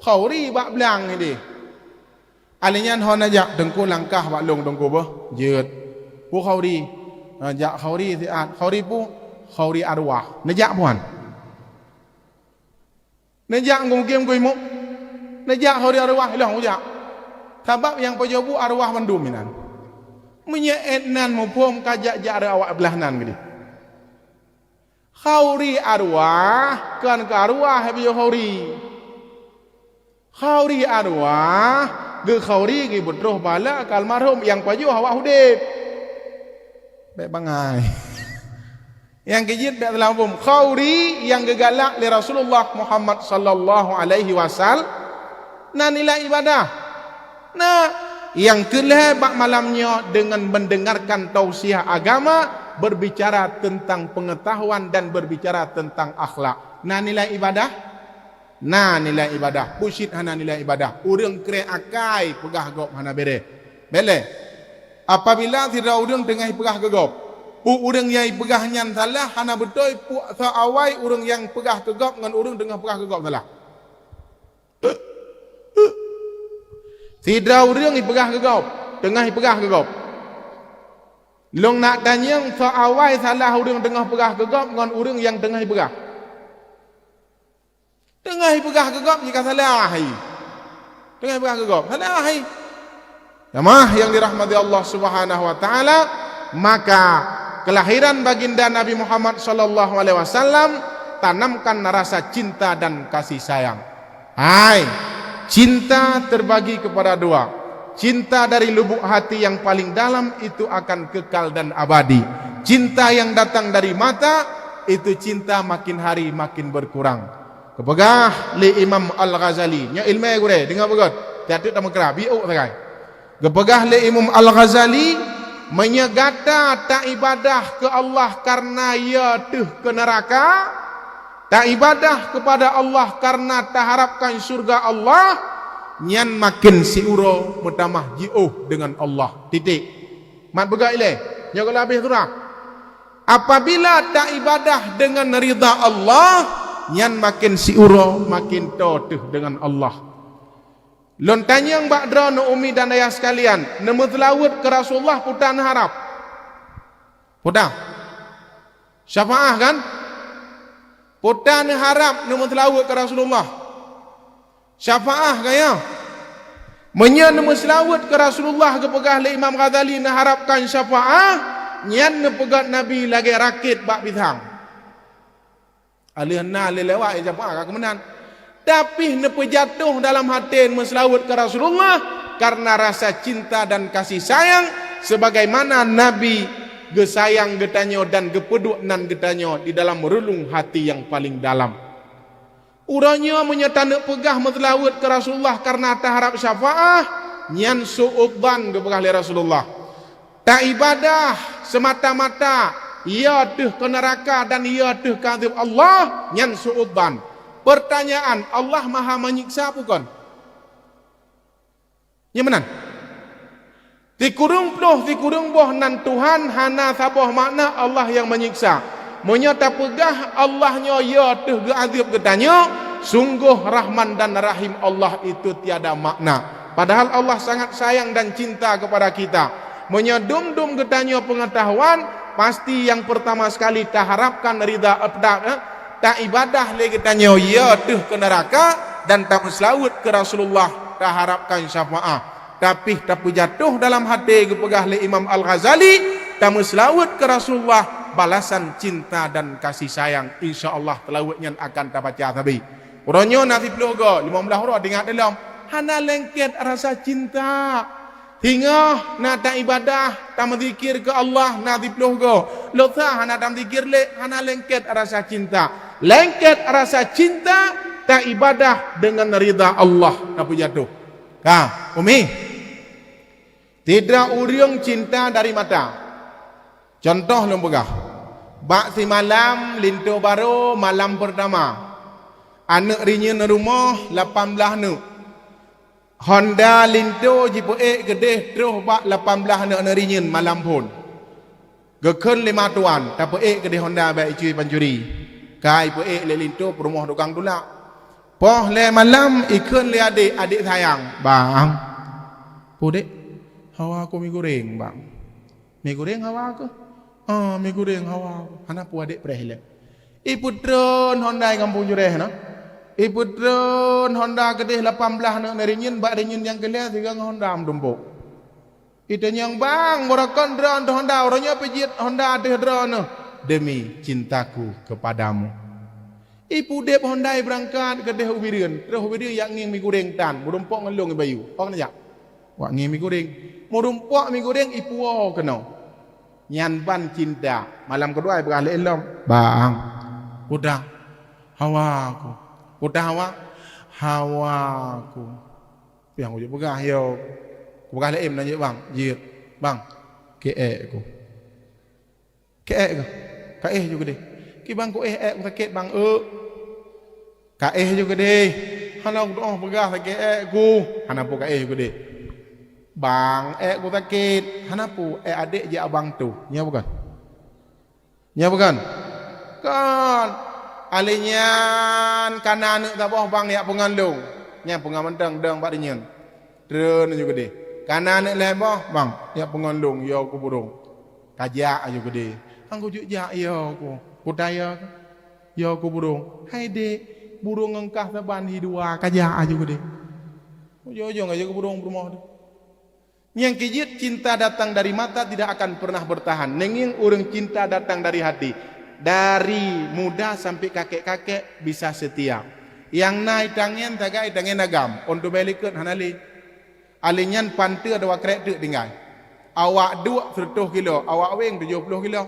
Khauri bak blang ideh. Alèh nyan hana jak teungku langkah bak lôn teungku beuh, jeuet. Peue khauri? Ha, jak khauri siat. Khauri peue? Khauri arwah. Neujak puan. Neujak ngon gem gui muk. Neujak khauri arwah, ilong ujak. Sabab nyang pajoh bu arwah mandum inan. Meunyoe ét nan muphom ka jak-jak rot awak blah nan geude. Khauri arwah, kon keu arwah pajoh khauri. Khauri arwah, geukhauri geubeutroh bala keu almarhum nyang pajoh awak udeb. Bék bangai. Nyang keujeuet bék teulampôm. Khauri nyang geugalak lé Rasulullah Muhammad sallallahu alaihi wasallam na nilai ibadah. Nah, nyang keu lhée bak malam nyoe deungon mendengarkan tausiah agama, berbicara tentang pengetahuan dan berbicara tentang akhlak. Na nilai ibadah? Na nilai ibadah. Peue cit hana nilai ibadah? Ureuëng krek akai peugah gob hana bereh. Bék lé. Apabila sidroe ureuëng teungoh peugah keu gob, peue ureuëng nyang peugah nyan salah, hana beutôi, peue soe awai ureuëng nyang peugah keu gob ngon ureuëng teungoh peugah keu gob salah? Sidroe ureuëng jipeugah keu gob, teungoh jipeugah keu gob. Lôn nak tanyong, soe awai salah ureuëng teungoh peugah keu gob ngon ureuëng nyang teungoh jipeugah? Teungoh jipeugah keu gob jih ka salah hai. Teungoh jipeugah keu gob, salah hai. Jamaah yang dirahmati Allah Subhanahu wa taala, maka kelahiran baginda Nabi Muhammad sallallahu alaihi wasallam tanamkan rasa cinta dan kasih sayang. Hai, cinta terbagi kepada dua. Cinta dari lubuk hati yang paling dalam itu akan kekal dan abadi. Cinta yang datang dari mata, itu cinta makin hari makin berkurang. Geupeugah lé Imam Al-Ghazali, nyoe ileumèe gurèe, deungö beugöt, tiep-tiep tameukra, biôk sagai. Geupeugah lé Imam Al-Ghazali, meunyoe gata taibadah keu Allah kareuna yö teuh keu neuraka, taibadah keupada Allah kareuna taharapkan syeuruga Allah, nyan maken siuroe meutamah jiôh deungon Allah. Titik. Mat beugöt ilèe, nyoe ka leubeh surah. Apabila taibadah deungon ridha Allah, nyan maken siuroe maken toe teuh deungon Allah. Lôn tanyong bak droeneuh umi dan ayah sekalian, neumeuseulaweuet keu Rasulullah peue tan harab? Peue tan? Syafaah kan? Peue tan harab neumeuseulaweuet keu Rasulullah? Syafaah kan ya? Meunyoe neumeuseulaweuet keu Rasulullah geupeugah lé Imam Ghazali neuharabkan syafaah, nyan neupeugöt Nabi lagèe rakét bak pisang. Aleuh na lé lewat, eh, syafaah ka keumeunan. Tapi neupeujatoh dalam até neumeuseulaweuet keu Rasulullah kareuna rasa cinta dan kasih sayang, sebagaimana Nabi geusayang geutanyoe dan geupeuduek nan geutanyoe di dalam reulung hati nyang paleng dalam. Uroe nyoe meunyoe taneuk peugah meuseulaweuet keu Rasulullah kareuna taharab syafaah, nyan su'udzan geupeugah lé Rasulullah. Taibadah seumata-mata yö teuh keu neuraka dan yö teuh keu azeueb Allah, nyan su'udzan. Peurtanyaan, Allah Maha Menyiksa bukon? Nyo meunan. Sikureueng ploh sikureueng boh nan Tuhan hana saboh makna Allah nyang menyiksa. Meunyoe tapeugah Allah nyoe yö teuh geuazeueb geutanyoe, sunggoh Rahman dan Rahim Allah itu tiada makna. Padahal Allah sangat sayang dan cinta kepada kita. Meunyoe dum-dum geutanyoe peungeutahuan, pasti nyang peurtama sekali taharabkan ridha, eh, ta-, eh, taibadah lé geutanyoe yö teuh keu neuraka dan tameuseulaweuet keu Rasulullah taharabkan syafaah. Tapi tapeujatoh dalam até geupeugah lé Imam Al-Ghazali, tameuseulaweuet keu Rasulullah balasan cinta dan kasih sayang. Insya Allah seulaweuet nyan akan tabaca sabe. Uroe nyoe na siploh goe, limong blaih uroe ingat lom. Hana lengket rasa cinta. Singoh na taibadah, tameuzikir keu Allah na siploh goe. Lôn sa hana tameuzikir lé, hana lengket rasa cinta. Lengket rasa cinta, taibadah deungon ridha Allah tapeujatoh. Ka, umi. Sidroe ureuëng cinta dari mata. Cuntoh lôn peugah. Bak simalam linto barô malam peurtama. Aneuk rinyeun rumoh lapan blaih neuk. Honda linto jipeuék keudeh troh bak lapan blaih aneuk rinyeun malam phon. Geukheun lé matuan, tapeuék keudeh honda bak icu pancuri. Ka ipeuék lé linto peurumoh tukang tulak. Poh lhée malam ikheun lé adék, adék sayang, "Bang, peue dék?" "Hawa ku mi goreng, Bang." "Mi goreng hawa keuh?" "Ah, mi goreng hawa." Hana peue adék preh ilée. Ipeutreun honda i gampông jureh na. Ipeutreun honda keudeh lapan blaih aneuk rinyeun bak rinyeun nyang keu lhée sigoe ngon honda meutumpôk. Itanyong, "Bang, barokon droeneuh honda, uroe nyoe pih jeuet honda ateueh droeneuh?" "Demi cintaku kepadamu." Ipeudeb honda ibeurangkat keudeh u Bireuen, troh u Bireuen jak ngieng mi goreng tan, meurumpok ngon lôn i Bayu. Awak neujak? Wak ngieng mi goreng. Meurumpok mi goreng ipuwoe keunoe. Nyan ban cinta. Malam keudua ipeugah lé lom, "Bang, kuta hawa ku." "Kuta hawa?" "Hawa ku." Piang kujak peugah, "Yo." Kupeugah lé em na jeuet, "Bang, jeuet. Bang, keu ék ku." "Keu ék keuh?" "Ka éh ju keudeh." "Kiban ku éh, ék ku sakét, Bang, eu." "Ka éh ju keudeh." "Hana kutu'oh peugah sakét ék ku." "Hana peue ka éh ju keudeh." "Bang, ék ku sakét." "Hana peue, ék adék jak abang toh." Nyoe bukan? Nyoe bukan? Kon. Alèh nyan kana aneuk saboh bang jak peungon lôn. Nyan peungon mantong dong bak rinyeun. Treun aju keudeh. Kana aneuk lhée boh, bang, jak peungon lôn, yo ku burông. Ka jak aju keudeh. Han kujak jak yo ku. Kuta yo ku. Yo ku burông. Hai dék, burông ngon kah saban hi dua, ka jak aju keudeh. Ujong-ujong aju ku burông peurumoh teuh. Nyang keu jeuet cinta datang dari mata tidak akan pernah bertahan. Neungieng ureuëng cinta datang dari hati. Dari muda sampai kakek-kakek bisa setia. Nyang na itangian tagai itangian agam. Ôn teubai likot hana lé. Alèh nyan panteue dua krek teuk tinggai. Awak duek seratus kilo, awak weng tujoh ploh kilo.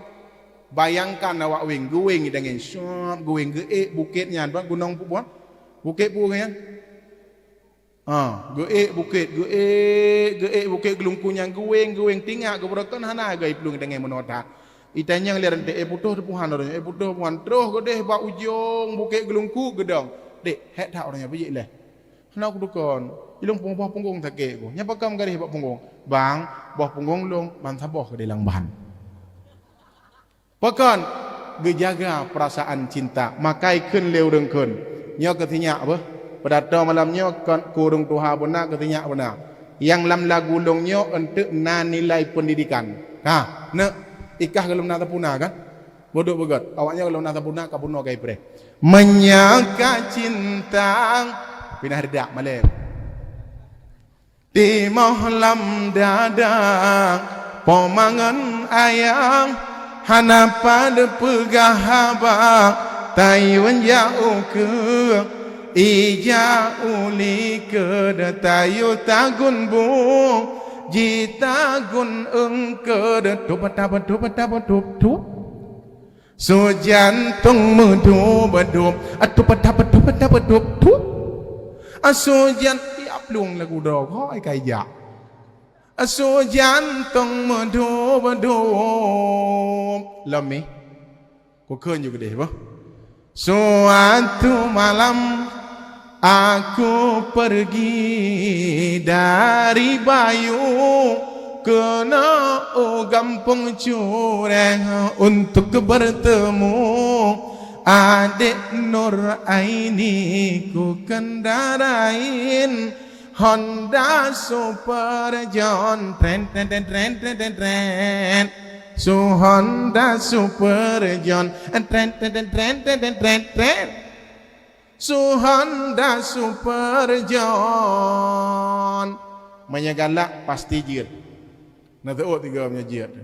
Bayangkan awak weng, geuweng itangian, syop geuweng geuék bukét nyan, bukan gunong pu-, bukan? Bukét pu nyan. Ha, geuék bukét, geuék, geuék bukét geulungku nyang geuweng, geuweng tingak geubeurokon hana geuiplueng dengé meunoe that. Itanyong lé rante, éh putôh teupuhan ureuëng nyoe, éh putôh puhan. Troh geudeh bak ujong bukét geulungku geudong. Dek, hék that ureuëng nyoe, beujeuet lé. Hana kutukon. Ilong pung-, boh punggong sakét ku. Nyapa kam gadeh bak punggong? Bang, boh punggong long ban saboh keudeh lam ban. Pakon geujaga peurasaan cinta, makai kheun lé ureuëng kheun. Nyoe keusinyak beuh. Peudatoe malam nyoe kon keu ureuëng tuha beuna keusinyak beuna. Nyang lam lagu lôn nyoe eunteuk na nilai peundidikan. Ka, neuk, ikah gohlom na tapuna kan? Beudôk beugét, awaknyan gohlom na tapuna ka bunoe ka ipreh. Meunyoe ka cinta, pinah ridak malée. Timoh lam dada, po mangon ayang, hana pat peugah haba, tayue jak ukeue, ija u likot, tayue tagun bung, jitagun eungkot, tup, tap, tup, tap, tup, tup. Su jantong meudup-dup, atup, atap, atup, atap, atup, tup. Asu jan-, tiep lôn lagu droe, hôi kai jak. Asu jantong meudup-dup. Lom mi. Ku kheun ju keudeh, boh. Suatu malam aku pergi dari Bayu keunoe u gampông Cureng untuk bertemu adek Nur Aini ku kendarain Honda Super John, tren, tren, tren. Su Honda Super John, tren, tren, tren. Su Honda Super John. Meunyoe galak, pasti jeuet. Neuteuôt tiga meunyoe jeuet.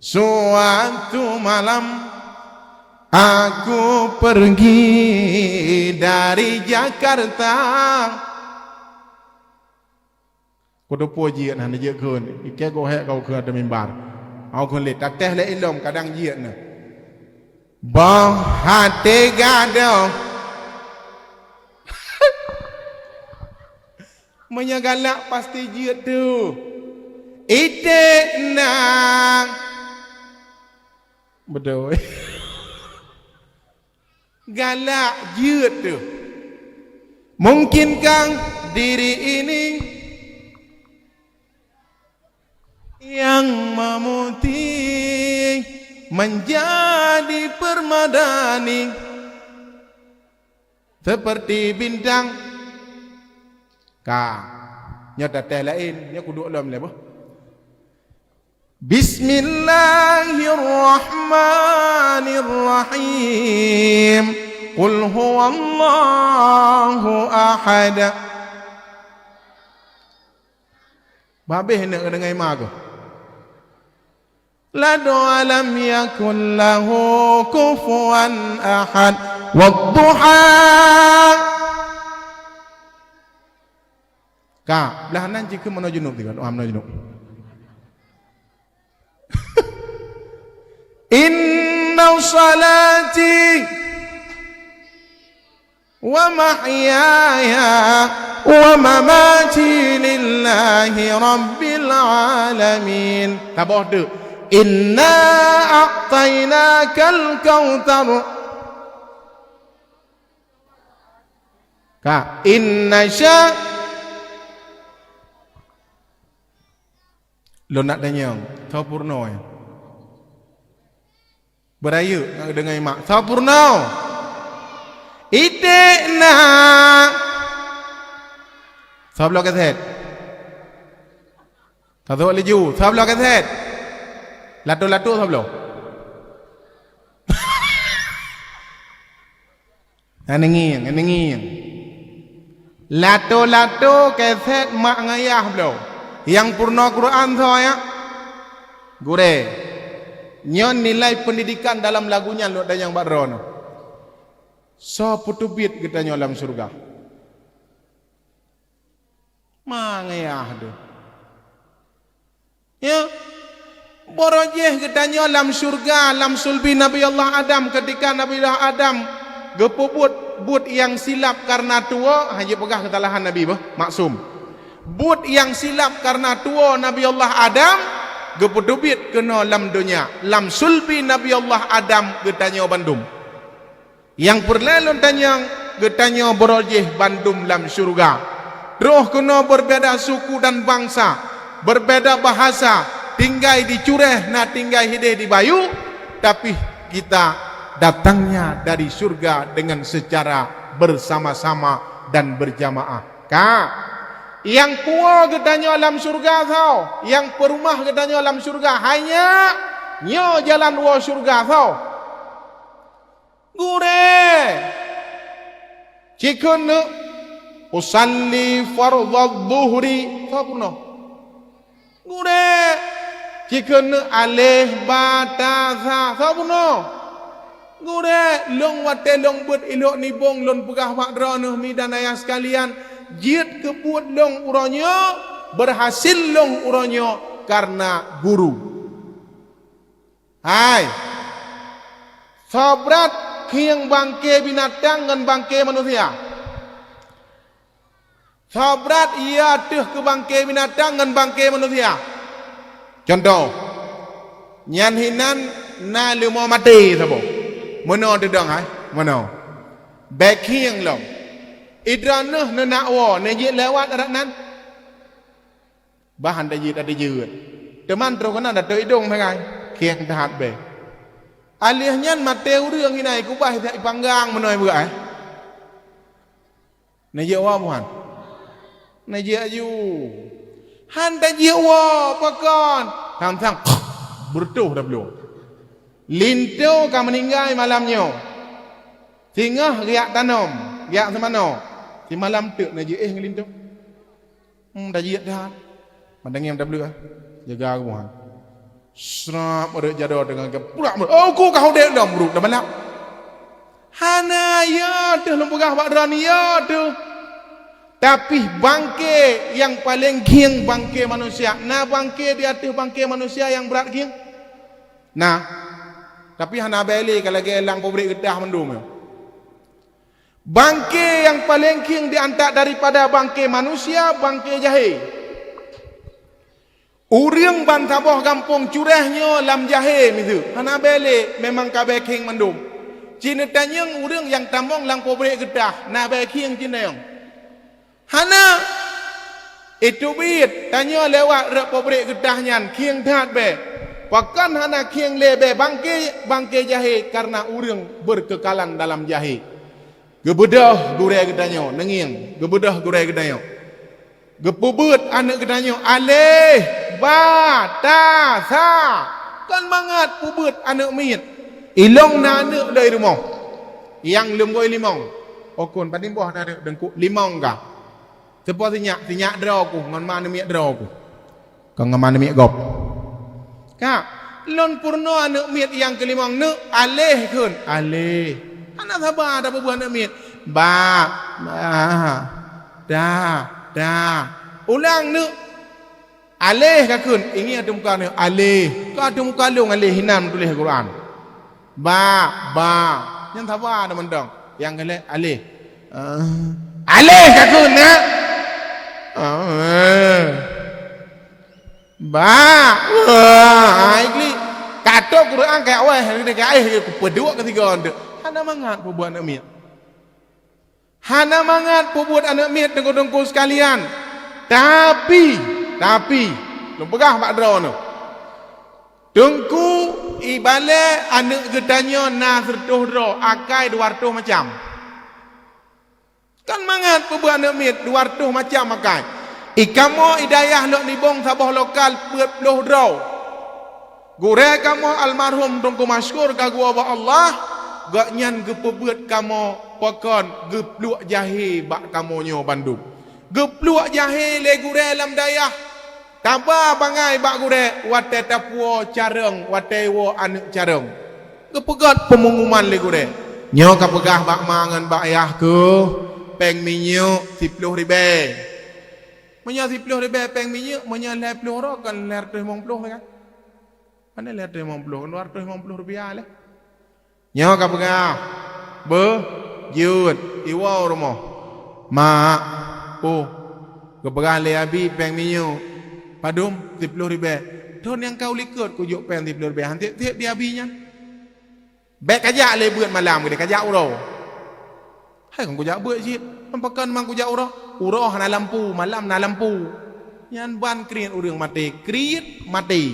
Suatu malam, aku pergi dari Jakarta. Kuteupue jeuet na, neujeuet kheun. Ikée goh hék ka ukheun ateueh mimbar. Au kheun lé, tatéh lé ilom, kadang jeuet na. Boh até gadôh. Meunyoe galak pasti jeuet teuh. Iték na. Beutôi. Galak jeuet teuh. Mungkinkah diri ini yang memutih menjadi permadani seperti bintang? Ka. Nyoe tateh laén, nyoe kuduek lom lé boh. Bismillahirrahmanirrahim. Qul huwallahu ahad. Babeh nak deungai ma keuh. Lado alam yakul lahu kufuwan ahad. Wadduha. Ka, blah nan jih keu meunoe junub tiga, doa meunoe junub. Inna salati wa mahyaya wa mamati lillahi rabbil alamin. Taboh tu. Inna a'tainakal kautsar. Ka, inna sya-, lôn nak tanyong, soe peurunoe? Beurayeuk nak deungai mak, soe peurunoe? Iték na. Soe bloe kaset? Ka trok laju, soe bloe kaset? Lato-lato soe bloe? Hana ngieng, hana ngieng. Lato-lato kaset mak ngon ayah bloe. Nyang peurunoe Quran soe ya? Gurée. Nyoe nilai pendidikan dalam lagu nyan lôn tanyong bak droeneuh. Soe peuteubiet geutanyoe lam syeuruga? Ma ngon ayah teuh. Ya. Beurojéh geutanyoe lam syeuruga, lam sulbi Nabi Allah Adam, ketika Nabi Allah Adam geupeubuet buet nyang silap karena tuwoe, hana jipeugah keusalahan Nabi bah, maksum. Buet nyang silap karena tuwoe Nabi Allah Adam geupeuteubiet keunoe lam donya, lam sulbi Nabi Allah Adam geutanyoe bandum. Nyang peureulée lôn tanyong, geutanyoe beurojéh bandum lam syeuruga. Troh keunoe berbeda suku dan bangsa, berbeda bahasa, tinggai di Cureh na tinggai hideh di Bayu, tapi kita datangnya dari syeuruga dengan secara bersama-sama dan berjamaah. Ka. Nyang puwoe geutanyoe lam syeuruga soe, nyang peurumoh geutanyoe lam syeuruga, hai nyak, nyoe jalan woe syeuruga soe. Gurée! Cikheun neuk usalli fardhadh dhuhri, soe peurunoe? Gurée! Cikheun neuk aleh ba ta sa, soe peurunoe? Gurée! Lôn watée lôn beuet ilok nibong lôn peugah bak droeneuh mi dan ayah sekalian, jeuet keu buet lôn uroe nyoe, beurhasil lôn uroe nyoe kareuna guru. Hai! Soe brat khieng bangke binatang ngon bangke manusia? Soe brat yö ateueh keu bangke binatang ngon bangke manusia? Cuntoh, nyan hinan na leumô maté saboh. Meunoe teudong hai, meunoe. Bék khieng lom. Idroeneuh neunak woe, neujeuet lewat adat nan? Bah han tajeuet, han tajeuet. Teuma troh keunan dato idong sagai. Khieng that bée. Alheuh nyan maté ureuëng inan ikubaih that ipanggang meunoe beuak, eh. Neujeuet woe buhan. Neujeuet aju. Han tajeuet woe pakon. Sang-sang beureutoh dah bloe. Linto ka meuninggai malam nyoe. Singoh geujak tanom, geujak seumanoe. Simalam teuk neujeuet éh ngon linto. Hmm, tajeuet that. Mandangiem tableuek, ah. Jaga geuh, ha. Srap, rot jaroe teungoh geupurak, oh, ku ka udeb lom, brok, dah balak. Hana, ya teuh lôn peugah bak droeneuh, ya teuh. Tapi bangke nyang paleng khieng bangke manusia. Na bangke di ateueh bangke manusia nyang brat khieng? Na. Tapi hana bèe lé ka lagèe lang pabrék geudah mandum nyoe. Bangke nyang paleng khieng di antara daripada bangke manusia, bangke jahé. Ureueng ban saboh gampông Cureh nyoe lam jahé miseue, hana bèe lé, memang ka bèe khieng mandum. Ci neutanyong ureuëng nyang tamong lam pabrék geutah, na bèe khieng ci neutanyong? Hana! Iteubiet tanyoe lewat rot pabrék geutah nyan khieng that bèe. Pakon hana khieng lé bèe bangke, bangke jahé, kareuna ureuëng beukeukalan dalam jahé. Geubeudôh gurèe geutanyoe, neungieng, geubeudôh gurèe geutanyoe. Geupeubeuet aneuëk geutanyoe, aleh, ba, ta, sa. Kon mangat peubeuet aneuëk miet. Ilong na aneuëk lom i rumoh. Nyang leumbôi limong. Okon, padum boh na aneuëk deungku? Limong ka. Teupo sinyak, sinyak droe ku, ngon ma aneuëk miet droe ku. Kon ngon ma aneuëk miet gob. Ka, lôn peurunoe aneuëk miet nyang keulimong, neuk, aleh kheun, aleh. Hana saba tapeubeuet aneuëk miet. Ba, ba, ta, ta. Ulang neuk. Aleh ka kheun, ingieng ateueh muka neuk, aleh. Ka ateueh muka lôn aleh, hinan tuléh Quran. Ba, ba. Nyan saba dah mantong. Nyang keu lhèe, aleh. Ah. Aleh ka kheun, na? Ah. Ba. Wah, ai klik. Ka tôb Quran ka wéh, ka éh, kupeuduek keu sigoe. Hana mangat peubeuet aneuëk miet. Hana mangat peubeuet aneuëk miet, teungku-teungku sekalian. Tapi, tapi, lôn peugah bak droeneuh. Teungku, ibalék aneuëk geutanyoe na sireutoh droe, akai dua reutôh macam. Kon mangat peubeuet aneuëk miet, dua reutôh macam akai. Ikamoe i dayah Lhok Nibong saboh lokal peuet ploh droe. Gurèe kamoe almarhum Teungku Masykur ka geuwoe bak Allah, gobnyan geupeubeuet kamoe pakon geupluek jahé bak kamoe nyoe bandum. Geupluek jahé lé gurèe lam dayah, taba bangai bak gurèe watèe tapuwoe carông, watèe woe aneuëk carông. Geupeugöt peungumuman lé gurèe, "Nyoe kapeugah bak ma ngon bak yah keuh, péng minyeuk siploh ribèe." Meunyoe siploh ribèe péng minyeuk, meunyoe lhèe ploh droe kan lhèe reutôh limong ploh kan? Pane lhèe reutôh limong ploh, dua reutôh limong ploh rupiah lé. Nyoe kapeugah, beuh, jeuet, iwoe u rumoh. "Mak, oh, geupeugah lé Abi péng minyeuk padum siploh ribèe. Thon nyang ka u likot kujok péng siploh ribèe, han tiep-tiep di Abi nyan." Bèk kajak lé beuet malam keudéh, kajak uroe. "Hai kon kujak beuet cit, pakon mang kujak uroe?" "Uroe hana lampu, malam na lampu." Nyan ban kriet ureuëng maté, kriet maté.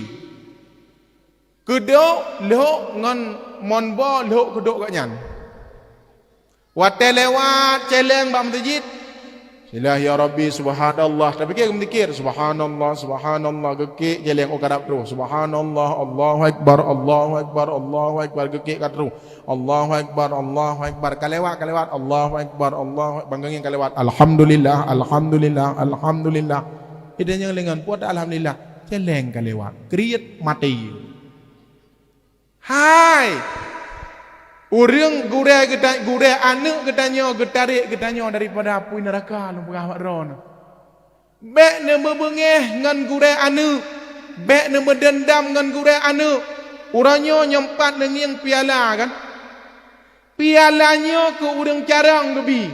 Keudok lhok ngon mon bo lhok keudok gobnyan. Watèe lewat cèlèng bak meuseujid, "Bismillah ya Rabbi, subhanallah." Tapike geumeudzikir, "Subhanallah, subhanallah." Geukek cèlèng, oh, karab troh. "Subhanallah, Allahu Akbar, Allahu Akbar, Allahu Akbar." Geukek ka troh. "Allahu Akbar, Allahu Akbar." Ka lewat, ka lewat. "Allahu Akbar, Allahu Akbar." Banggangi ka lewat. "Alhamdulillah, alhamdulillah, alhamdulillah." Ida nyang lengan puat alhamdulillah. Cèlèng ka lewat. Kriet maté. Hai! Ureuëng gurèe geuta-, gurèe aneuëk geutanyoe geutarek geutanyoe daripada apui neuraka, lôn peugah bak droeneuh. Bèk neumeubeungéh ngon gurèe aneuëk, bèk neumeudeundam ngon gurèe aneuëk. Uroe nyoe nyoe pat neungieng piala kan? Piala nyoe keu ureuëng carông geubi.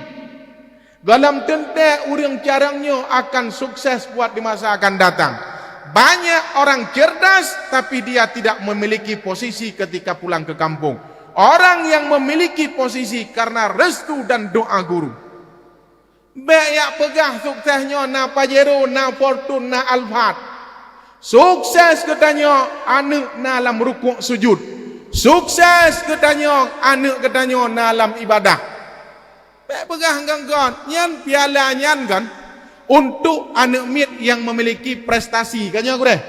Gohlom teuntèe ureuëng carông nyoe akan sukses buat di masa akan datang. Banyak orang cerdas, tapi dia tidak memiliki posisi ketika pulang ke kampung. Orang yang memiliki posisi karena restu dan doa guru. Bèk yak peugah sukses nyoe na Pajero, na Fortuner, na Alphard. Sukses geutanyoe aneuëk na lam rukuk sujud. Sukses geutanyoe aneuëk geutanyoe na lam ibadah. Bèk peugah ngon-ngon, nyan piala nyan kan untuk aneuëk miet nyang memiliki prestasi, kan nyoe gurèe?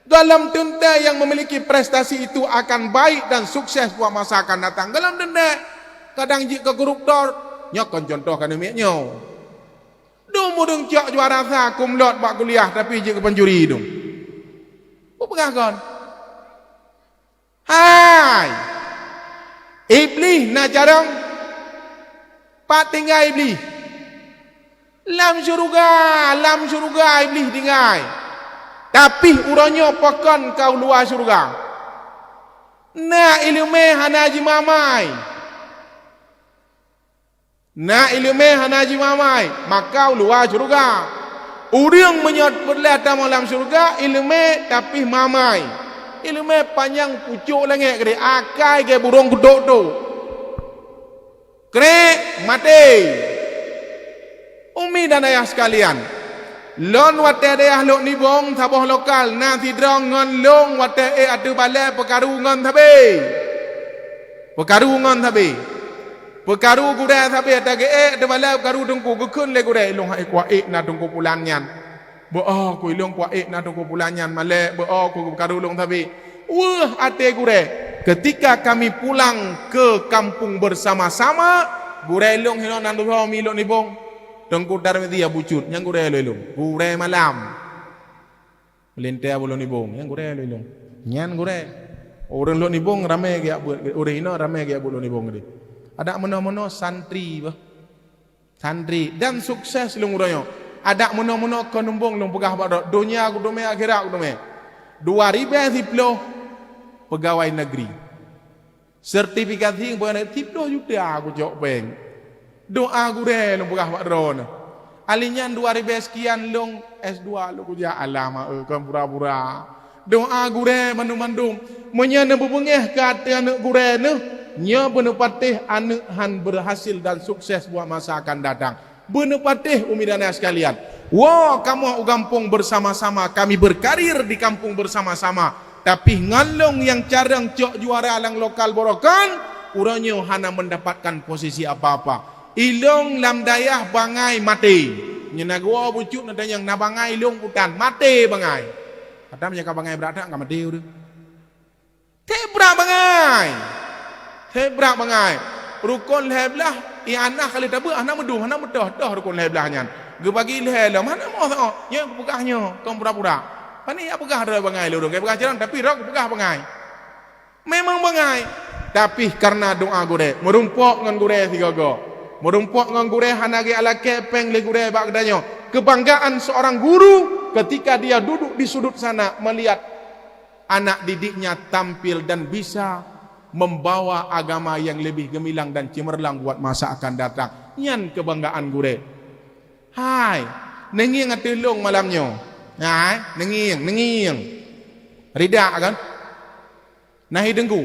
Gohlom teuntèe nyang memiliki prestasi itu akan baik dan sukses buat masa akan datang. Gohlom teuntèe kadang jeuet keu koruptor, nyoe kon contoh keu aneuëk miet nyoe. Dum ureuëng cok juara sa kumlot bak kuliah, tapi jeuet keu pencuri dum. Peue peugah kon? Hai! Iblih na carông? Pat tinggai Iblih? Lam syeuruga, lam syeuruga Iblih tinggai. Tapi uroe nyoe pakon ka u luwa syeuruga. Na iéleumé hana jimamai. Na iéleumé hana jimamai, maka u luwa syeuruga. Ureuëng meunyoe peureulèe tamong lam syeuruga, iéleumé tapi mamai. Iéleumé panyang pucôk langèt keudéh, akai gèe burông keutok-tok. Trek, maté. Umi dan ayah sekalian, lôn watée dayah Lhok Nibong saboh lokal na sidroe ngon lôn watée ék ateueh balée peukaru ngon sabe. Peukaru ngon sabe. Peukaru gurée sabe, watée geuék ateueh balée peukaru teungku, geukheun lé gurée, "Ilôn han ék kuék na teungku pulan nyan." Beu-o ku ilôn kuék na teungku pulan nyan malée, beu-o ku peukaru lôn sabe. Weueh até gurée, ketika kami pulang ke kampung bersama-sama, gurée ilôn hinoe nan dusoe mi Lhok Nibong. Teungku Tarmizi Abu Cut, nyan gurée lôn ilôn. Gurée malam. Meulintée Abu Lhok Nibong, nyan gurée lôn ilôn. Nyan gurée. Ureuëng Lhok Nibong ramé geujak beuet, ureuëng hinoe ramé geujak beuet Lhok Nibong tadi. Adak meunoe-meunoe santri bah. Santri dan sukses lôn uroe nyoe. Adak meunoe-meunoe keuneubong lôn peugah bak droe, donya kuteumé, akhirat kuteumé. Dua ribée siploh pegawai negeri. Sertifikasi pegawai negeri siploh juta kucok bank. Doa gurée lôn peugah bak droe nyoe. Ali nyan dua ribée sekian lôn S dua lôn kujak, alah ma-e kon pura-pura. Doa gurée mandum-mandum. Meunyoe neubeubeungéh keu até aneuëk gurée neuh, nyoe beuneupatéh aneuëk han beurhasil dan sukses buat masa akan datang. Beuneupatéh umi dan ayah sekalian. Woe kamoe u gampông bersama-sama, kami berkarir di kampung bersama-sama. Tapi ngon lôn nyang carông cok juara lam lokal Borokan, uroe nyoe hana mendapatkan posisi apa-apa. Ilôn lam dayah bangai maté. Nyoe na geuwoe bucuk na tanyong na bangai ilôn utan, maté bangai. Kadang meunyoe ka bangai brat that ka maté ureuëng. Teuh brat bangai. Teuh brat bangai. Rukon lhée blaih, ianah ka lheueh tabeuet, hana meudoh, hana meutoh, toh rukon lhée blaih nyan. Geubagi lhée lom, hana moh saoh. Nyoe kupeugah nyoe, kon pura-pura. Pane jak peugah droe bangai lé ureuëng, kai peugah carông, tapi droe kupeugah bangai. Memang bangai. Tapi kareuna doa gurée, meurumpok ngon gurée sigoe-goe. Meurumpok ngon gurée hana geulakée péng lé gurée bak geutanyoe. Kebanggaan seorang guru ketika dia duduk di sudut sana melihat anak didiknya tampil dan bisa membawa agama yang lebih gemilang dan cemerlang buat masa akan datang. Nyan kebanggaan gurée. Hai, neungieng ateueh lôn malam nyoe. Hai, neungieng, neungieng. Ridak kan? Nahi deunggu.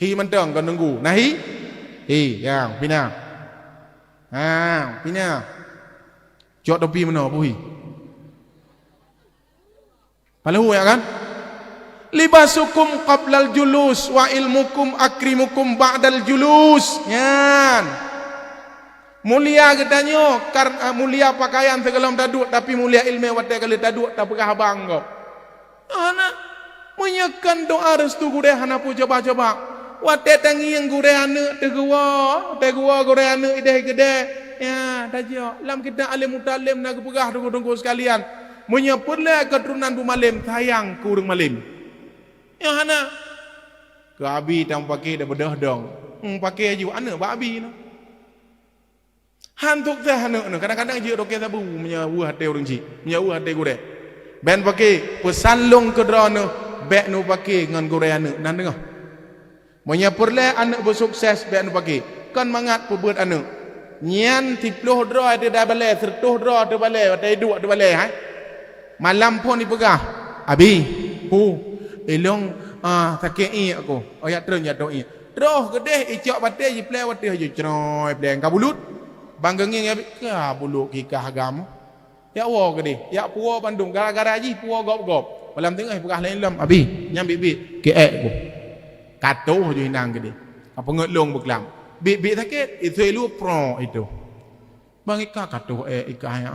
Hi mantong kon deunggu. Nahi? Hi, ya, pina. Ha, pina. Cok topi meunoe, buhi. Palahu ya kan? "Libasukum qablal julus wa ilmukum akrimukum ba'dal julus." Nyan. Mulia geutanyoe kar-, mulia pakaian sigohlom taduek, tapi mulia iéleumé watée ka lheueh taduek tapeugah haba ngon gob. Hana. Meunyoe kon doa restu gurée hana peue coba-coba. Watée tangieng gurée aneuëk teuguwoe, teuguwoe gurée aneuëk ideh keudeh. Ya, tajok. Lam kitab Alim Mutalim na geupeugah teungku-teungku sekalian. Meunyoe peureulée keuturonan beumalém, sayang keu ureuëng malém. Nyoe hana. Keu abi tameupaké dan beudôh dong. Hmm, paké ju aneuëk bak abi na. Han sukses aneuëk na. Kadang-kadang jeuet rokée sabu meunyoe weueh até ureuëng chik, meunyoe weueh até gurée. Bék neupaké, peusan lôn keu droeneuh, bék neupaké ngon gurée aneuëk nan deungoh. Meunyoe peureulée aneuëk beusukses, bék neupaké. Kon mangat peubeuet aneuëk. Nyan siploh droe ateueh balée, seureutôh droe ateueh balée, watée iduek ateueh balée, hai. Malam phon ipeugah, "Abi, pu, ilôn, ah, sakét iék ku. Oh, jak treun jak tôh iék." Troh keudeh icok batée jiplée watée jicroi pleng ka bulut. Bang geungieng abi, ka bulut kikah agam. Yak woe keudeh, yak puwoe bandum gara-gara jih puwoe gob-gob. Malam teungoh peugah lé lom, "Abi, nyan biet-biet, keu ék ku." Ka toh ju inang keudeh. Ka peungeut lôn beuklam. Biet-biet sakét, isui lu pro itu. Bang ika ka toh ék ika ya.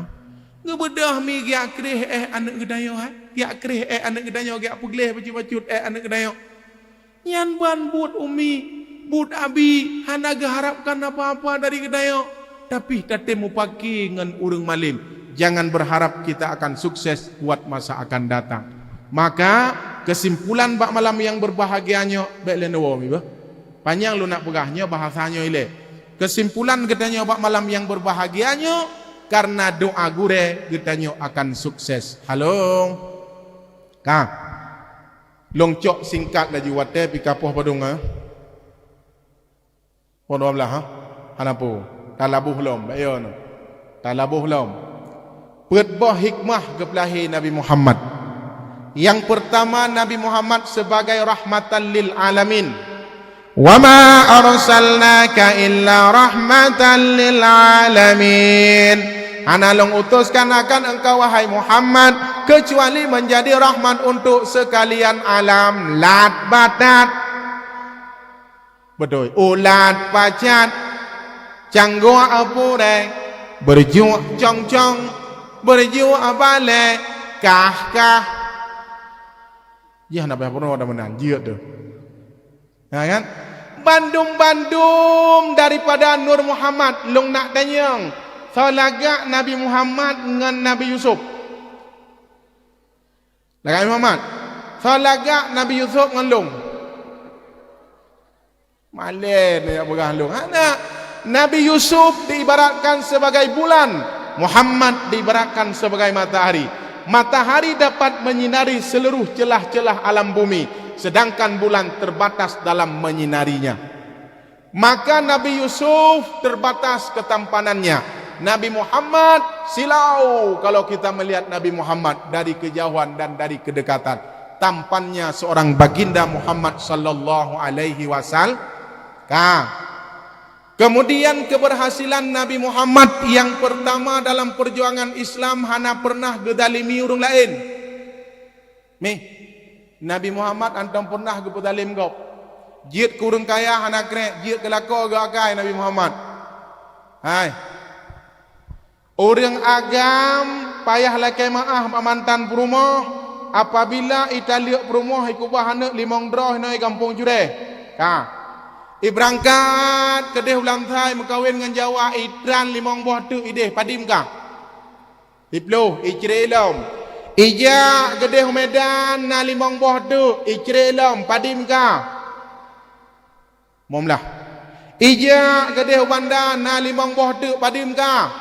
Geubeudôh mi giak kreh ék aneuëk geutanyoe hai. Giak kreh ék aneuëk geutanyoe, giak peugleh bacut-bacut ék aneuëk geutanyoe. Nyan ban buet umi, buet abi hana geuharapkan apa-apa dari geutanyoe, tapi tatem mupaké ngon ureuëng malém. Jangan berharap kita akan sukses buat masa akan datang. Maka, kesimpulan bak malam nyang berbahagia nyoe, bék lé neuwoe mi beuh. Panyang lôn nak peugah nyoe bahasa nyoe ilée. Kesimpulan geutanyoe bak malam nyang berbahagia nyoe, kareuna doa gurée geutanyoe akan sukses. Halo. Ka. Lôn cok singkat laju watée pih ka poh padum, ha? Poh dua belas, ha? Hana peue. Talaboh lom, bék yo nyoe. Talaboh lom. Peuet boh hikmah geupeulahé Nabi Muhammad. Nyang peurtama, Nabi Muhammad sebagai rahmatan lil alamin. "Wa ma arsalnaka illa rahmatan lil alamin." Hana lôn utuskan akan engkau, wahai Muhammad, kecuali menjadi rahmat untuk sekalian alam, lat batat. Beutôi, ulat pacat, canggok apurée, beureujuk cong-cong, beureujuk balée, kah-kah. Jih na payah peurunoe dah meunan, jeuet teuh. Ha, kan? Bandum-bandum daripada Nur Muhammad, lôn nak tanyong, soe lagak Nabi Muhammad ngon Nabi Yusuf? Lagak Nabi Muhammad. Soe lagak Nabi Yusuf ngon lôn? Malée neuyak peugah lôn. Hana. Nabi Yusuf diibaratkan sebagai bulan, Muhammad diibaratkan sebagai matahari. Matahari dapat menyinari seluruh celah-celah alam bumi, sedangkan bulan terbatas dalam menyinarinya. Maka Nabi Yusuf terbatas ketampanannya. Nabi Muhammad silau kalau kita melihat Nabi Muhammad dari kejauhan dan dari kedekatan. Tampannya seorang baginda Muhammad sallallahu alaihi wasallam. Ka. Kemudian keberhasilan Nabi Muhammad yang pertama dalam perjuangan Islam hana pernah geudalimi ureuëng laén. Mih, Nabi Muhammad hántom pernah geupeudalém gob. Jeuet keu ureuëng kaya hana krek, jeuet keu lakoe geuakai Nabi Muhammad. Hai. Ureuëng agam payah lakée meuáh bak mantan peurumoh, apabila italeuek peurumoh ikubah aneuëk limong droe inoe gampông Jureh. Ka. Ibeurangkat keudeh u Lamsai meukawen ngon Jawa, itran limong boh teuk ideh, padum ka. Siploh, icre lom. Ijak keudeh u Medan na limong boh teuk, icre lom, padum ka. Mom lah. Ijak keudeh u Banda na limong boh teuk, padum ka.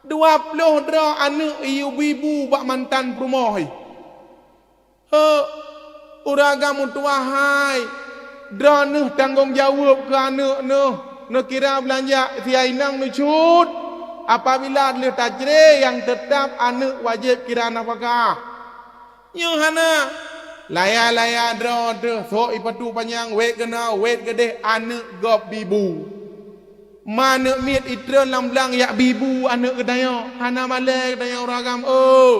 Dua ploh droe aneuëk iyue bibu bak mantan peurumoh. Heuek, ureuëng agam meutuah hai, droeneueh tanggong jaweueb keu aneuëk neueh, neukira beulanja siat inong neucut. Apabila lheueh tacre nyang teutab aneuëk wajéb kira nafakah. Nyoe hana. Laya-laya droe teuh, sok ipatu panyang, wét keunoe, wét keudeh, aneuëk gob bibu. Ma aneuëk miet itreun lam blang yak bibu aneuëk geutanyoe, hana malée geutanyoe ureuëng agam, oh.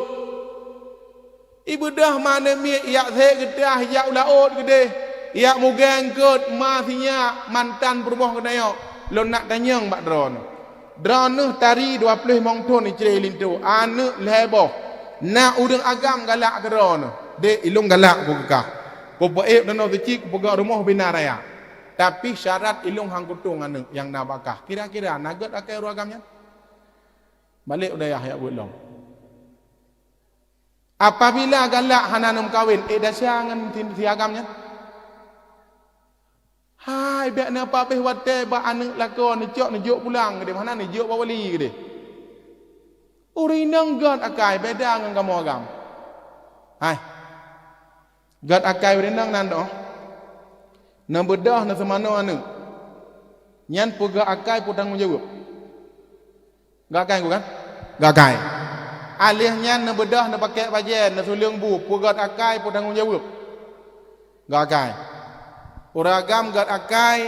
Ibeudôh ma aneuëk miet yak sek geutah jak u laôt keudeh, yak mugeng keuet ma sinyak mantan peurumoh geutanyoe. Lôn nak tanyong bak droeneueh. Droeneueh tari dua ploh limong thon icre linto, aneuëk lhée boh. Na ureuëng agam galak keu droeneueh. Dek, ilôn galak ku keukah. Kupeuék danoe seucit kupeugah rumoh bina raya. Tapi syarat ilôn han kutong aneuëk nyang na bakah. Kira-kira na gét akai ureuëng agam nyan? Balek u dayah yak buet lom. Apabila galak hana neumeukawen, ék desya ngon si, si agam nyan? Hai, bék na pabéh watée bak aneuëk lakoe neucok neujok pulang keudeh, hana neujok bak wali keudeh. Ureuëng inong gét akai beda ngon kamoe agam. Hai. Gét akai ureuëng inong nan doh. Neubeudôh neuseumanoe aneuëk. Nyan peugét akai peutanggong jaweueb. Gét akai ku kan? Gét akai. Aléh nyan neubeudôh neupakék bajée, neusuleueng bu, peugét akai peutanggong jaweueb. Gét akai. Ureuëng agam gét akai,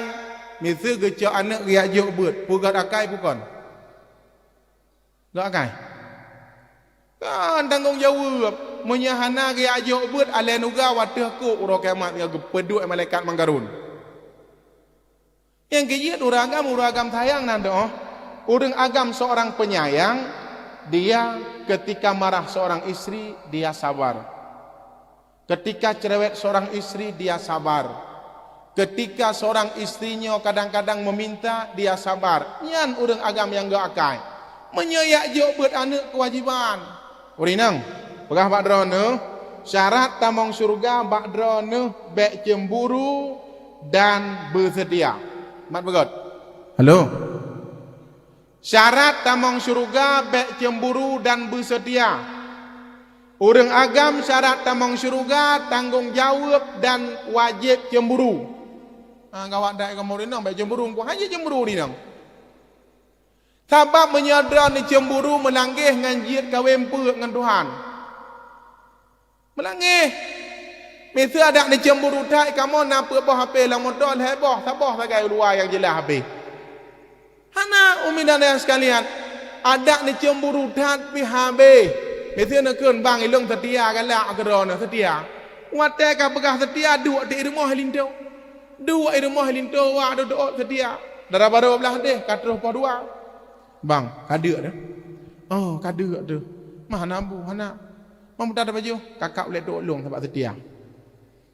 miseue geucok aneuëk geujak jok beuet, peugét akai peue kon? Gét akai. Kan tanggong jaweueb, meunyoe hana geujak jok beuet alée nuga watée kok uroe kiamat nyang geupeuduek malaikat manggarun. Nyang keujeuet ureuëng agam, ureuëng agam sayang nan doh. Ureuëng agam seorang penyayang, dia ketika marah seorang istri, dia sabar. Ketika cerewet seorang istri, dia sabar. Ketika seorang istri nyoe kadang-kadang meminta, dia sabar. Nyan ureuëng agam nyang gét akai. Meunyoe yak jok beuet aneuëk keuwajiban. Ureuëng inong, peugah bak droeneueh, syarat tamong syeuruga bak droeneueh bék cemburu dan beuseutia. Mat beugét. Halo. Syarat tamong syeuruga bék cemburu dan beuseutia. Ureuëng agam syarat tamong syeuruga tanggong jaweueb dan wajéb cemburu. Ha, gawat that kamoe ureuëng inong bék cemburu, engkau hana cemburu ureuëng inong. Sabab meunyoe droeneueh cemburu meulangeh ngon jeuet kawén peuet ngon Tuhan. Meulangeh. Miseue adak neucemburu that, kamoe na peuet boh H P lam moto, lhèe boh, saboh sagai u luwa nyang jeulaih H P. Hana, umi dan ayah sekalian, adak neucemburu that pih habéh. Miseue neukheun, "Bang, ilôn seutia galak keudroe nyoe, seutia." Watèe ka peugah seutia, duek di rumoh linto. Duek di rumoh linto, wak teuôt seutia. Dara barô blah deh, ka troh poh dua. "Bang, ka deuk teuh." "Oh, ka deuk teuh." "Mah hana bu, hana." "Meuta tapajoh?" "Kakak ulèe teuôt lôn sabab seutia."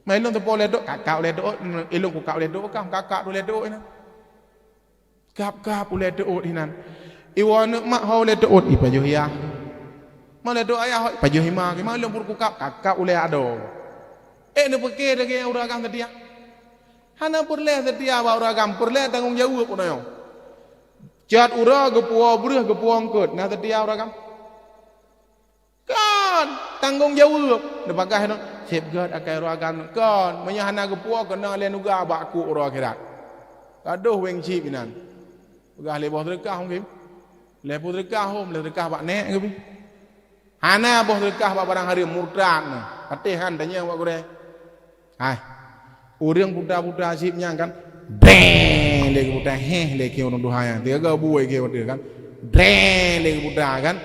"Mah ilôn teupeu ulèe teuôt?" "Kakak ulèe teuôt, ilôn kukak ulèe teuôt, kakak ulèe teuôt inan." Kap-kap ulèe teuôt inan. Iwoe aneuk mak ho ulèe teuôt, ipajoh yah. Mah ulèe teuôt ayah ho, ipajoh ima, mah ilôn peureukukap, kakap ulèe adoe. Eh, neupeuke lagèe ureueng agam seutia. Hana peureulèe seutia bak ureueng agam, peureulèe tanggông jaweueb uroe nyoe. Cot uroe geupuwoe breuh, geupuwoe eungkôt, na seutia ureueng agam? Kon, tanggông jaweueb. Neubagaih nyoe, sép gèt akai ureueng agam. Kon, meunyoe hana geupuwoe, keunong lé nuga bak kuk uroe akhirat. Gadôh wéng cit inan. Peugah lé boh seudeukah mungken. Lé peue seudeukah hom, lé seudeukah bak nèk geubi. Hana boh seudeukah bak barang hareuem, murtad na. Patéh han tanyong bak gurèe. Hai. Ureueng puta-puta sip nyan kan, dreng lé geuputa, héh lé keu ureueng tuha nyan. Teuga bui keu watèe kan, dreng lé geuputa kan.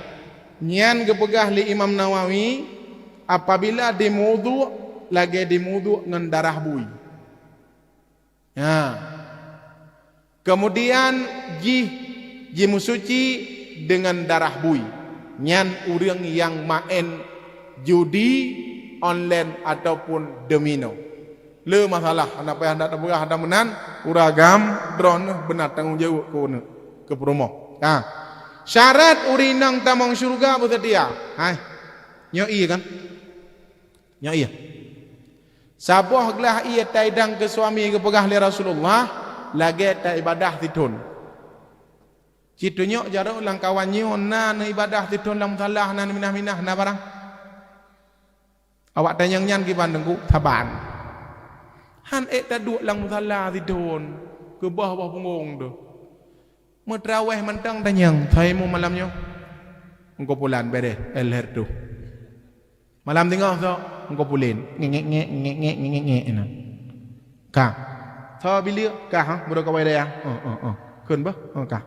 Nyan geupeugah lé Imam Nawawi, apabila di mudhu lagèe di mudhu ngon darah bui. Ha. Keumudian jih jimeusuci deungon darah bui. Nyan ureueng nyang maén judi online ataupun domino. Le masalah, hana payah that tapeugah, hana meunan, ureueng agam droeneuh beuna tanggông jaweueb keu ureueng, keu peurumoh. Ha. Syarat ureueng inong tamong syeuruga beuseutia. Hai. Nyoe ie kan? Nyoe ie. Saboh glah ie taidang keu suami geupeugah lé Rasulullah, lagèe taibadah sithon. Cit tunyok jaroe lam kawan nyoe na neuibadah sithon lam musala, na neuminah-minah, na barang. Awak tanyong nyan kiban teungku, saban. Han ék taduek lam musala sithon, keubah boh punggong teuh. Meutraweh mantong tanyong, "Soe mu malam nyoe?" "Engko pulan, bereh, el her tu." Malam teungoh sok, "Engko pulen." Ngek, ngek, ngek, ngek, ngek, ngek, ngek, inan. Ka. "Soe bileuk?" "Ka, ha, budak kawai daya." "Oh, oh, oh." "Kheun bah?" "Oh, ka."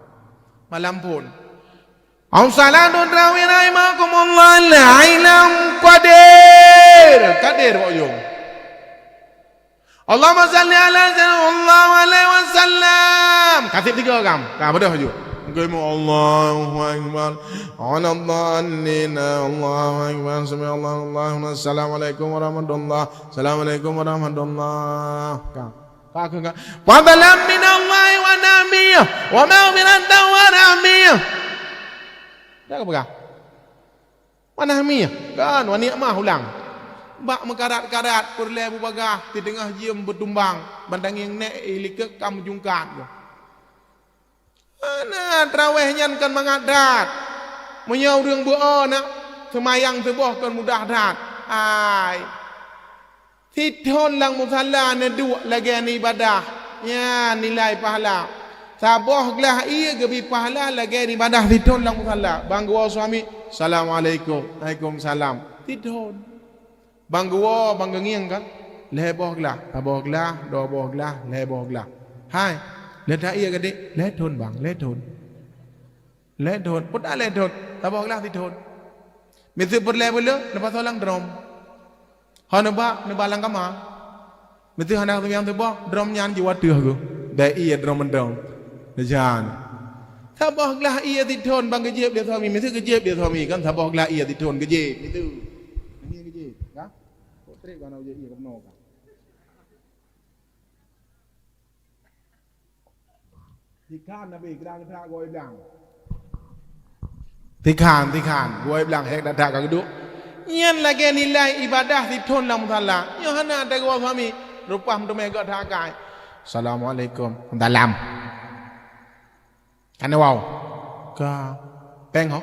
Malam phon. "Assalatu tarawih rahimakumullah, lailam qadir." Qadir, Pak Yong. Allahumma salli ala sayyidina, sallallahu alaihi wasallam. Kasih tiga orang. Ka, beudôh laju. Engkau Allahu Akbar. Ala dhallin. Allahu Akbar. Sami Allahu, Allahumma, assalamualaikum warahmatullah. Assalamualaikum warahmatullah. Ka. Ka, ka, ka. Fadlan minallahi wa ni'mah. Wa maghfiratan wa rahmah. Dah ka peugah? Manah mie, kan, wa ni'mah ulang. Bak meukarat-karat, peureulèe beubagaih, siteungoh jeuem beutumbang, ban tangieng nèk, eh, likot ka meujungkat. Hana, traweh nyan kon mangat that. Meunyoe ureueng beu-o na, seumayang suboh kon mudah that. Ai. Sithon lam musala neuduek lagèe neuibadah, nyan nilai pahala. Saboh glah ie geubri pahala lagèe neuibadah sithon lam musala. Ban geuwoe suami, "Assalamualaikum." "Waalaikumsalam." Sithon. Ban geuwoe, ban geungieng kan? Lhèe boh glah, saboh glah, dua boh glah, lhèe boh glah. Hai, lheuh that ie gadek, lhèe thon bang, lhèe thon. Lhèe thon, peue that lhèe thon, saboh glah sithon. Miseue peureulèe beuleu, neupasoe lam drom. Ho neuba, neuba lam kama. Miseue hana seumayang suboh, drom nyan jiwoe ateueh geuh. Dai ie drom mantong. Neujan. Saboh glah ie sithon ban geujieb lé suami, miseue geujieb lé suami kan saboh glah ie sithon geujieb, miseue. Nyan geujieb, ka? Kok trép ka na ujok ie keunoe ka. Tikhan Nabi, geurang that geuwoe blang. Tikhan, tikhan, geuwoe blang, hék that-that ka geuduek. Nyan lagèe nilai ibadah sithon lam musala. Nyoe hana teugoe suami, reupah meuteumé gèt that akai. "Assalamualaikum." "Salam." Ka neuwoe. Ka. "Péng ho?"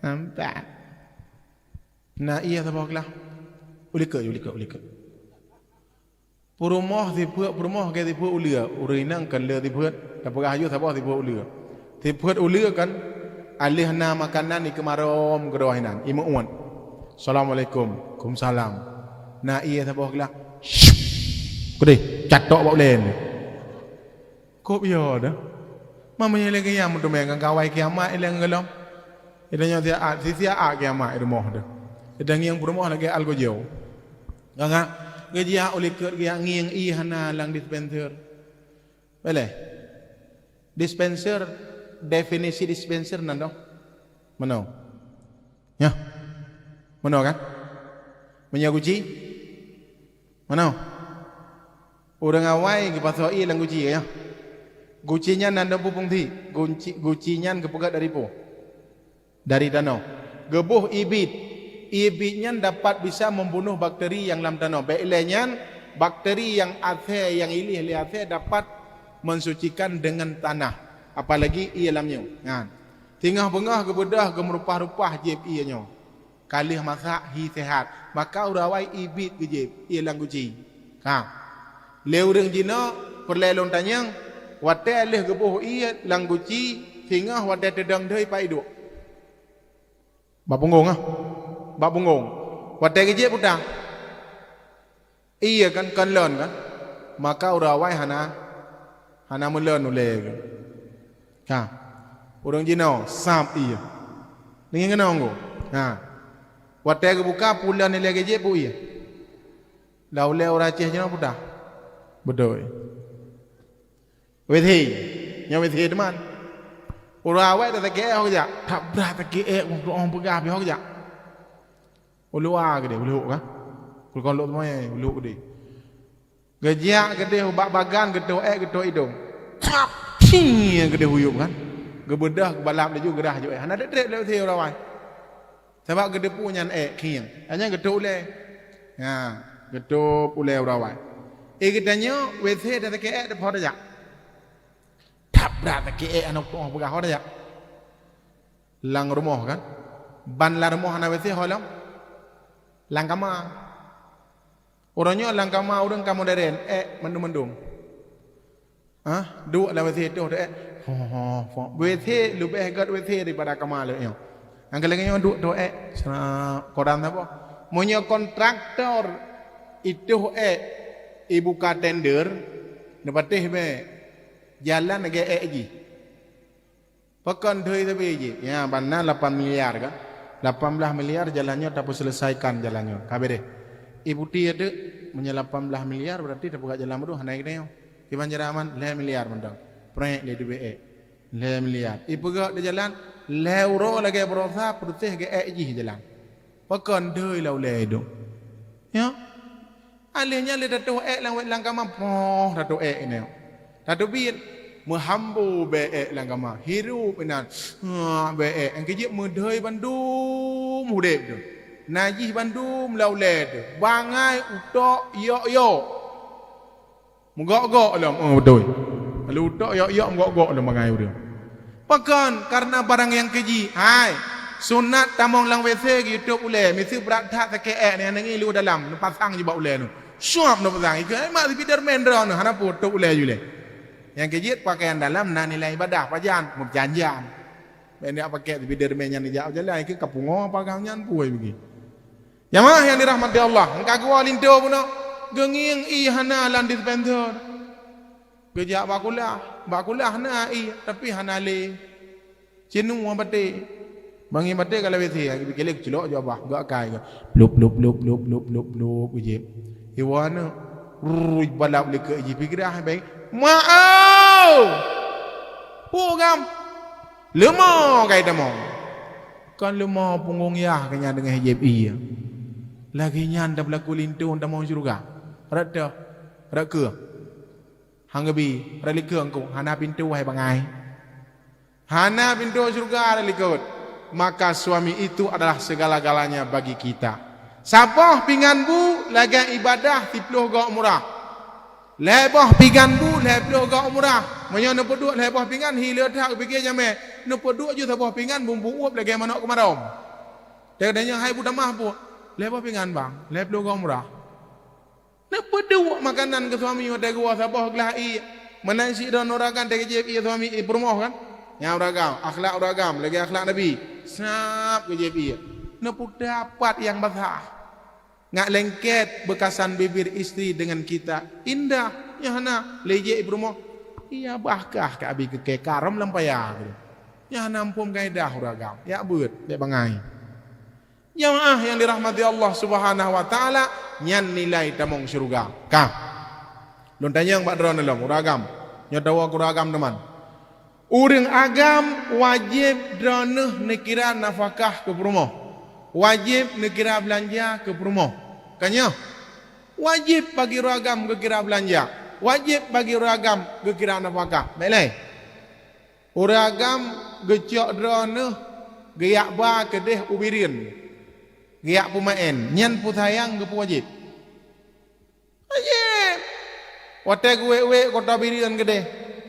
"Nampak." "Na ie saboh glah?" "Ulikot, ulikot, ulikot." Peurumoh sifeuet, peurumoh lagèe sifeuet uleue, ureueng inong kon le sifeuet, tapeugah laju saboh sifeuet uleue. Sifeuet uleue kan, aléh na makanan ikeumarôm keudroe inan, imeu'uet. "Assalamualaikum." "Kumsalam." Na ié saboh glah. Keudeh, catok bak ulèe. Kôp yo dah. Meunyoe lagèe nyan meuteumèe ngon kawai kiamat ilèe ngon gohlom. Ita nyoe siat, siat kiamat i rumoh dah. Ita ngieng peurumoh lagèe algojo. Nggak, nggak. Geujak u likot geujak ngieng ié hana lam dispenser. Boleh. Dispenser, definisi dispenser nan dong. Meunoe. Nyoe. Meunoe kan? Meunyoe guci. Meunoe. Ureueng awai geupasoe ié lam guci, nyoe. Guci nyan nan dong peue fungsi? Gunci, guci nyan geupeugöt dari peue? Dari tanoh. Geuboh ié biet. Ié biet nyan dapat bisa membunuh bakteri nyang lam tanoh. Bèk ilèe nyan, bakteri nyang asèe, nyang ilèe lé asèe dapat mensucikan dengan tanah. Apalagi ié lam nyoe. Nyan. Singoh beungoh geubeudôh geumeurupah-rupah jieb ié nyoe. Ka lheueh masak hi seuhat, maka ureueng awai ié biet geujieb ié lam guci. Ka. Lé ureueng jinoe peureulèe lôn tanyong, watèe lheueh geuboh ié lam guci, singoh watèe teudong deuh pat iduek? Bak punggong ah. Bak punggong. Watèe geujieb peue teuh? Ié kan, kon lôn kan? Maka ureueng awai hana, hana meulôn ulèe geuh. Ka. Ureueng jinoe sab ié. Deungon keunoe ngô. Ha. Watèe geubuka peue lôn ilèe geujieb peue ié? Lam ulèe ureueng Aceh jinoe peue teuh? Beutôi. WC. Nyoe WC teuma. Ureueng awai dak sakét ék ho geujak. That brat sakét ék, ureueng peugah pih ho geujak. U luwa keudeh, u lhok kan? Kon lhok teuma, u lhok keudeh. Geujak keudeh ubak bagan, geutoh ék, geutoh idong. Trap! Cing! Keudeh huyup kan? Geubeudôh, geubalap laju, geurhah jok ék. Hana trép-trép lé WC ureueng awai. Sabab geuteupeue nyan ék khieng. Hanya geutoh ulèe. Ha, geutoh ulèe ureueng awai. Eh, geutanyoe WC dak sakét ék, teupeue ho tajak? That brat sakét ék, aneuk tuha peugah ho tajak. Lam rumoh kan? Ban lam rumoh hana WC ho lom? Lam kama. Uroe nyoe lam kama ureueng ka modern, ék mandum-mandum. Hah? Duek lam WC toh ék. Ho, ho, ho. WC leubeh gèt WC daripada kama lé nyoe. Nyang keu lagèe nyoe duek toh ék. Sra-, koran saboh. Meunyoe kontraktor itoh ék, ibuka tender, neupatéh bèe jalan lagèe ék jih. Pakon deuh sabe jih? Ya, ban na lapan miliar kan? Lapan belas miliar jalan nyoe tapeuselesaikan jalan nyoe. Ka beureh. Eh, putéh teuk, meunyoe lapan belas miliar berarti tapeugah jalan baru hana geutanyoe. Kiban jalan aman, lhèe miliar mantong. Prek lé teubiet ék. Lhèe miliar. Eh, peugah di jalan, lhèe uroe lagèe baroesa, peureuseh geuék jih jalan. Pakon deuh lam ulèe duek. Ya? Alèh nyan lé tatoh ék lam wét lam kama, poh, tatoh ék nyoe. Tateubiet, meuhambo bèe ék lam kama, hirup inan, ha, bèe ék. Nyang keujieb meudhôi bandum udép teuh. Najih bandum lam ulèe teuh. Bangai utok yok-yok. Meugok-gok lom, oh, beutôi. Lalu utok yok-yok meugok-gok lom bangai ureueng. Pakon? Karena barang nyang keujih. Hai, sunat tamong lam WC geuyue tôp ulèe, miseue brat that sakét ék, nyang neungi lu dalam, neupasang jih bak ulèe nyoe. Syuap neupasang, ikeu, "Eh, mak Spiderman droeneuh, hana peue, tôp ulèe ju lé." Nyang keu jeuet pakaian dalam na nilai ibadah, pajan, meujan-jan. Bèk neujak pakai Spiderman nyan neujak jalan, ikeu ka pungo apa gam nyan, puih bagi. Jamaah nyang dirahmati Allah, ka geuwoe linto bunoe, geungieng ié hana lam dispenser. Geujak bak kulah, bak kulah na ié, tapi hana lé. Cinu baté. Mangi baté ka lawét sie, geupike lé geuculok jaweueb, geuakai geuh. Plup, plup, plup, plup, ijép. Iwa nyoe, rui balap likot jih, pikiran beng. Mak au! Peue gam? Leumo kai tamong. Kon leumo punggong yah keu nyan deungon ijép ié. Lagèe nyan tapeulaku linto tamong syeuruga. Rot toh, rot keuh. Han geubi, rot likot engkau, hana pintoe hai bangai. Hana pintoe syeuruga rot likot. Maka suami itu adalah segala-galanya bagi kita. Saboh pingan bu lagèe ibadah siplôh goe umrah. Lhèe boh pingan bu lhèe plôh goe umrah. Meunyoe neupeuduek lhèe boh pingan, hi le that geupike jamèe. Neupeuduek ju saboh pingan bumbu uep lagèe manok keumarôm. Teuka tanyoe hai bu tamah bu. Lhèe boh pingan bang, lhèe plôh goe umrah. Neupeuduek makanan keu suami watèe geuwoe saboh glah ié. Meunan sidroe ureueng agam teuka jieb ié suami, ié peurumoh kan? Nyang ureueng agam, akhlak ureueng agam lagèe akhlak Nabi. Sab geujieb ié. Neupeudapat nyang basah. Ngat lengket bekasan bibir istri dengan kita. Indah, nyan hana. Lé jeuet i peurumoh. Iya, bah kah ka abi keu kekarom lam paya. Nyan hana muphom kaidah ureuëng agam. Yak beuet, bék bangai. Jamaah yang dirahmati Allah Subhanahu wa Taala, nyan nilai tamong syeuruga. Ka. Lôn tanyong bak droeneuh lom, ureuëng agam. Nyoe tawoe keu ureuëng agam teuma. Ureuëng agam wajéb droeneuh neukira nafakah keu peurumoh. Wajéb neukira beulanja keu peurumoh. Ka nyoe, wajéb bagi ureuëng agam geukira beulanja. Wajéb bagi ureuëng agam geukira nafakah. Bék lé. Ureuëng agam geucok droeneuh geujak ba keudeh u Bireuen. Geujak peumaén. Nyan peue sayang geupeuwajéb. Wajéb. Watée geuwék-wék kota Bireuen keudeh,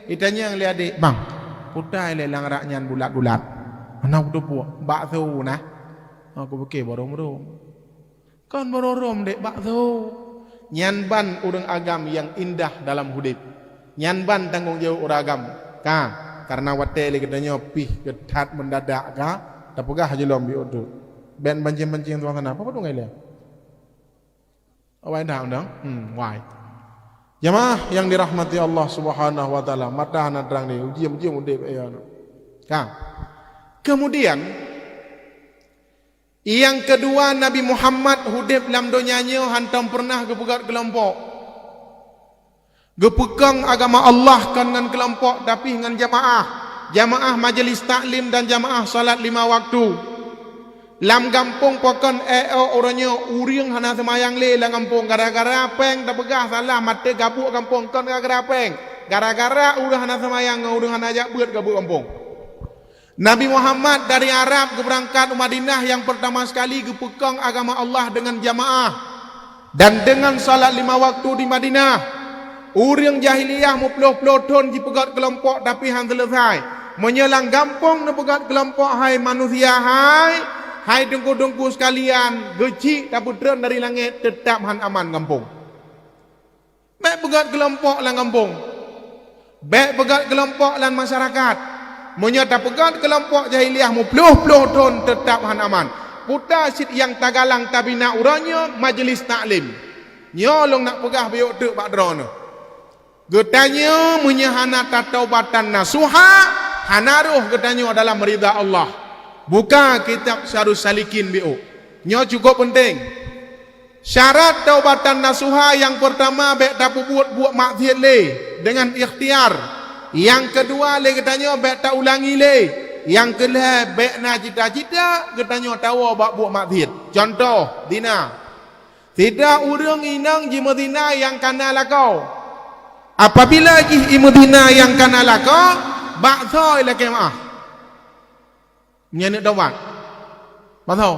itanyong lé adék, "Bang, peue tai lé lam rak nyan bulat-bulat?" "Hana kuteupue, bakso na." "Aku pike barô-barô." "Kon barô-barô dék, bakso." Nyan ban ureuëng agam nyang indah dalam udeb. Nyan ban tanggong jaweueb ureuëng agam. Ka, kareuna watée lé geutanyoe pih geuthat meundadak ka, tapeugah jilom biôh tu. Bék pancing-pancing suasana. Apa padum ngai lé? Awai dah undang? Hmm, wai. Jamaah yang dirahmati Allah Subhanahu wa Taala, mata hana trang ni, ujian-ujian udeb ya. Ka. Kemudian, nyang keudua, Nabi Muhammad udeb lam donya nyoe hantom peureunah geupeugét keulompok. Geupeukong agama Allah kon ngon keulompok, tapi ngon jamaah. Jamaah majlis taklim dan jamaah salat lima waktu. Lam gampông pakon ék-ék uroe nyoe ureuëng hana seumayang lé lam gampông gara-gara péng, tapeugah salah maté gabuek gampông, kon gara-gara péng. Gara-gara ureuëng hana seumayang ngon ureuëng hana jak beuet gabuek gampông. Nabi Muhammad dari Arab geubeurangkat u Madinah nyang peurtama sekali geupeukong agama Allah deungon jamaah dan deungon salat lima waktu di Madinah. Ureuëng jahiliyah meuploh-ploh thon jipeugét keulompok tapi han seuleusai. Meunyoe lam gampông neupeugét keulompok, hai manusia hai, hai teungku-teungku sekalian, geuchik tapeutreun dari langét, teutab han aman gampông. Bék peugét keulompok lam gampông. Bék peugét keulompok lam masyarakat. Meunyoe tapeugét keulompok jahiliyah meuploh-ploh thon, teutab han aman. Peue ta cit nyang tagalang tabina uroe nyoe? Majlis taklim. Nyoe lôn nak peugah bacut teuk bak droeneuh. Geutanyoe meunyoe hana tatobat nasuha, hana roh geutanyoe dalam ridha Allah. Buka kitab Syarhus Salikin bacut. Nyoe cukup peunteng. Syarat taubat nasuha nyang peurtama bék tapeubuet buet maksiat lé deungon ikhtiar. Nyang keudua lé geutanyoe bék taulangi lé. Nyang keulhée bék na cita-cita geutanyoe tawoe bak buet maksiat. Cuntoh, zina. Sidroe ureuëng inong jimeuzina nyang kana lakoe. Apabila jih imeuzina nyang kana lakoe, bak soe ilakée meuáh? Meunyoe neuk taubat. Bak soe?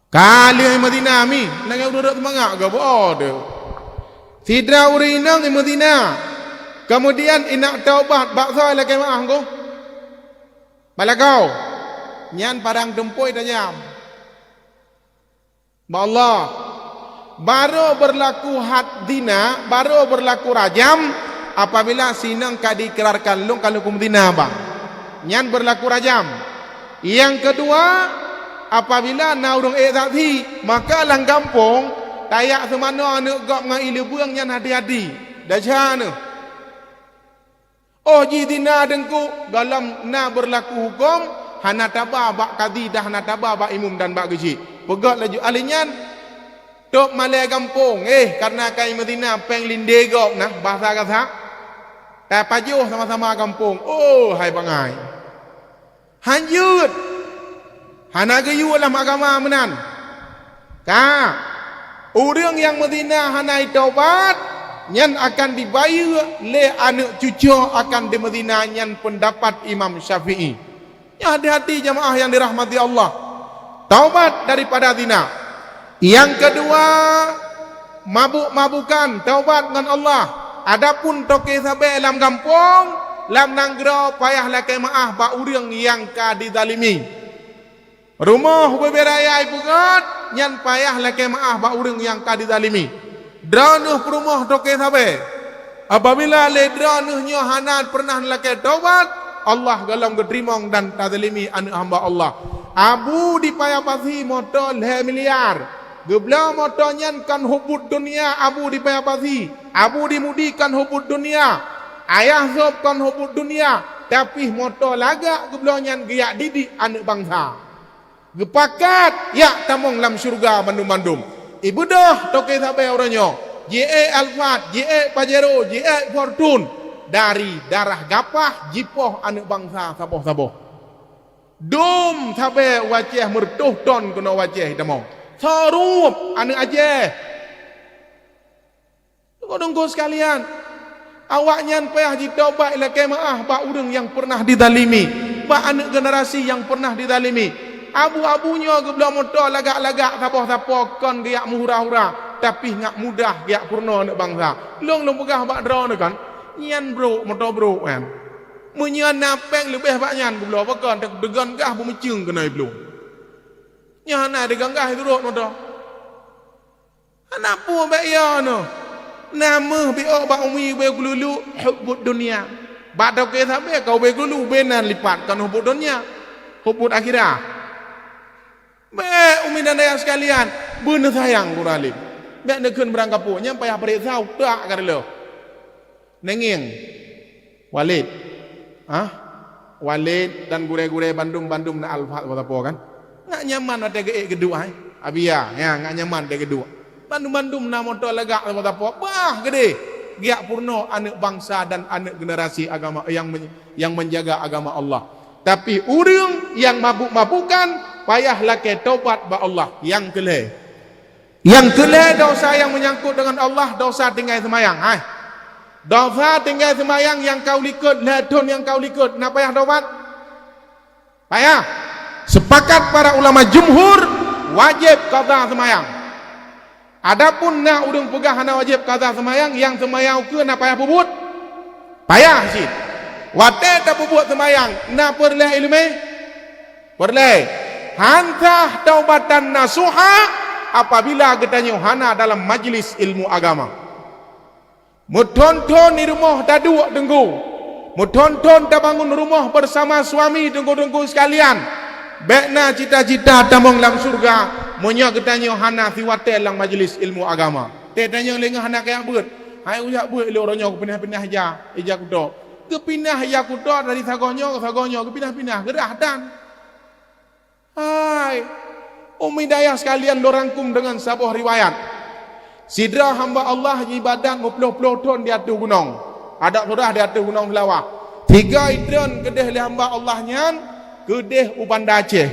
Ka lheueh imeuzina mi, lagée ureuëng rot seumangat geuboh deuh. Sidroe ureuëng inong imeuzina, keumudian ineuk taubat, bak soe ilakée meuáh geuh? Bak lakoe. Nyan padang tumpôi tajam. Bak Allah. Barô beurlaku had zina, barô beurlaku rajam apabila si inong ka diikrarkan lôn ka lheueh kumeuzina bang. Nyan beurlaku rajam. Nyang keudua, apabila na ureuëng ék saksi, maka lam gampông tajak seumanoe aneuëk gob ngon ié leubeueng nyan hati-hati. Desya neuh. Óh jih zina teungku, gohlom na beurlaku huköm, hana taba bak kadhi dan hana taba bak imum dan bak geuchik. Peugét laju ahli nyan, tôb malée gampông, eh, kareuna ka imeuzina péng lindé gob na, basa gasa. Tapajoh sama-sama gampông, oh, hai bangai. Hanjeuet! Hana geuyue lam agama meunan. Ka, ureuëng nyang meuzina hana itaubat, nyan akan dibayeue lé aneuëk cucoe akan dimeuzina, nyan peundapat Imam Syafi'i. Nyoe hati-hati jamaah nyang dirahmati Allah. Taubat daripada zina. Nyang keudua, mabuk-mabukan, taubat ngon Allah. Adapun toke sabe lam gampông, lam nanggroe payah lakée meuáh bak ureuëng nyang ka dizalimi. Rumoh ubé-bé raya ipeugét, nyan payah lakée meuáh bak ureuëng nyang ka dizalimi. Droeneueh peurumoh toke sabe. Apabila lé droeneueh nyoe hana peureunah lakée taubat, Allah gohlom geuteurimong dan tazalimi aneuëk hamba Allah. Abu di Paya Pasi moto lhée miliar. Geubloe moto nyan kon hubbud dunya, Abu di Paya Pasi, Abu di Mudi kon hubbud dunya, Ayah Sob kon hubbud dunya, tapi moto lagak geubloe nyan geujak didik aneuëk bansa. Geupakat jak tamong lam syeuruga bandum-bandum. Ibeudôh toke sabe uroe nyoe, jiék Alphard, jiék Pajero, jiék Fortuner, dari darah gapah jipoh aneuëk bansa saboh-saboh. Dum sabe u Aceh, meureutoh thon keunoe u Aceh tamong. Soe rueb aneuëk Aceh. Teungku-teungku sekalian, awaknyan payah jitaubat lakée meuáh bak ureuëng nyang peureunah dizalimi, bak aneuëk generasi nyang peureunah dizalimi. Abu-abu nyoe geubloe moto lagak-lagak saboh-sapoh kon geujak meuhura-hura, tapi ngat mudah geujak peurunoe aneuëk bansa. Lôn, lôn peugah bak droeneuh kan, nyan brok, moto brok nyan. Meunyoe na péng leubeh bak nyan geubloe, pakon, deugon gah beumeuceueng keunoe bloe. Nyan na deugon gah turot moto. Hana peue bék yo nyoe. Na meuh biôk bak umi ubé geululu, hubbud dunya. Bak toke sabe ka ubé geululu, ubé nan lipat kon hubbud dunya, hubbud akhirah. Bék umi dan ayah sekalian, beuneusayang gurée alim. Bék neukheun beurangkapeue, nyan payah pareksa utak ka reuloh. Nengeng. Walid. Ah? Walid dan gurée-gurée bandum-bandum na Alphard sapo-sapo kan? Ngat nyaman watée geuék geuduek hai. Abia, ya, ngat nyaman watée geuduek. Bandum-bandum na moto lagak sapo-sapo. Bah, geudeh. Geujak peurunoe aneuëk bansa dan aneuëk generasi agama yang men-, yang menjaga agama Allah. Tapi ureuëng nyang mabuk-mabukan payah lakée tobat bak Allah. Nyang keulhée. Nyang keulhée dosa nyang menyangkut dengan Allah, dosa tinggai seumayang. Hai. Dosa tinggai seumayang nyang ka u likot, lhée thon nyang ka u likot, na payah tobat? Payah. Sepakat para ulama jumhur, wajéb qadha seumayang. Adapun na ureuëng peugah hana wajéb qadha seumayang, nyang seumayang ukeue na payah peubuet? Payah cit. Watée tapeubuet seumayang, na peureulée iéleumé? Peureulée. Hana taubatan nasuha apabila geutanyoe hana dalam majlis ilmu agama. Meuthon-thon di rumoh taduek teungku. Meuthon-thon tabangun rumoh bersama suami teungku-teungku sekalian. Bék na cita-cita tamong lam syeuruga meunyoe geutanyoe hana siwatée lam majlis ilmu agama. Tée tanyong lé ngon hana kajak beuet. Hai ujak beuet lé uroe nyoe geupinah-pinah ija, ija kuto. Geupinah ija kuto dari sagoe nyoe keu sagoe nyoe, geupinah-pinah, geurah tan. Hai, umi dayah sekalian, lôn rangkum deungon saboh riwayat. Sidroe hamba Allah jiibadat meuploh-ploh thon di ateueh gunong. Adak surah di ateueh gunong Seulawah. Sigo jitreun keudeh lé hamba Allah nyan, keudeh u Banda Aceh.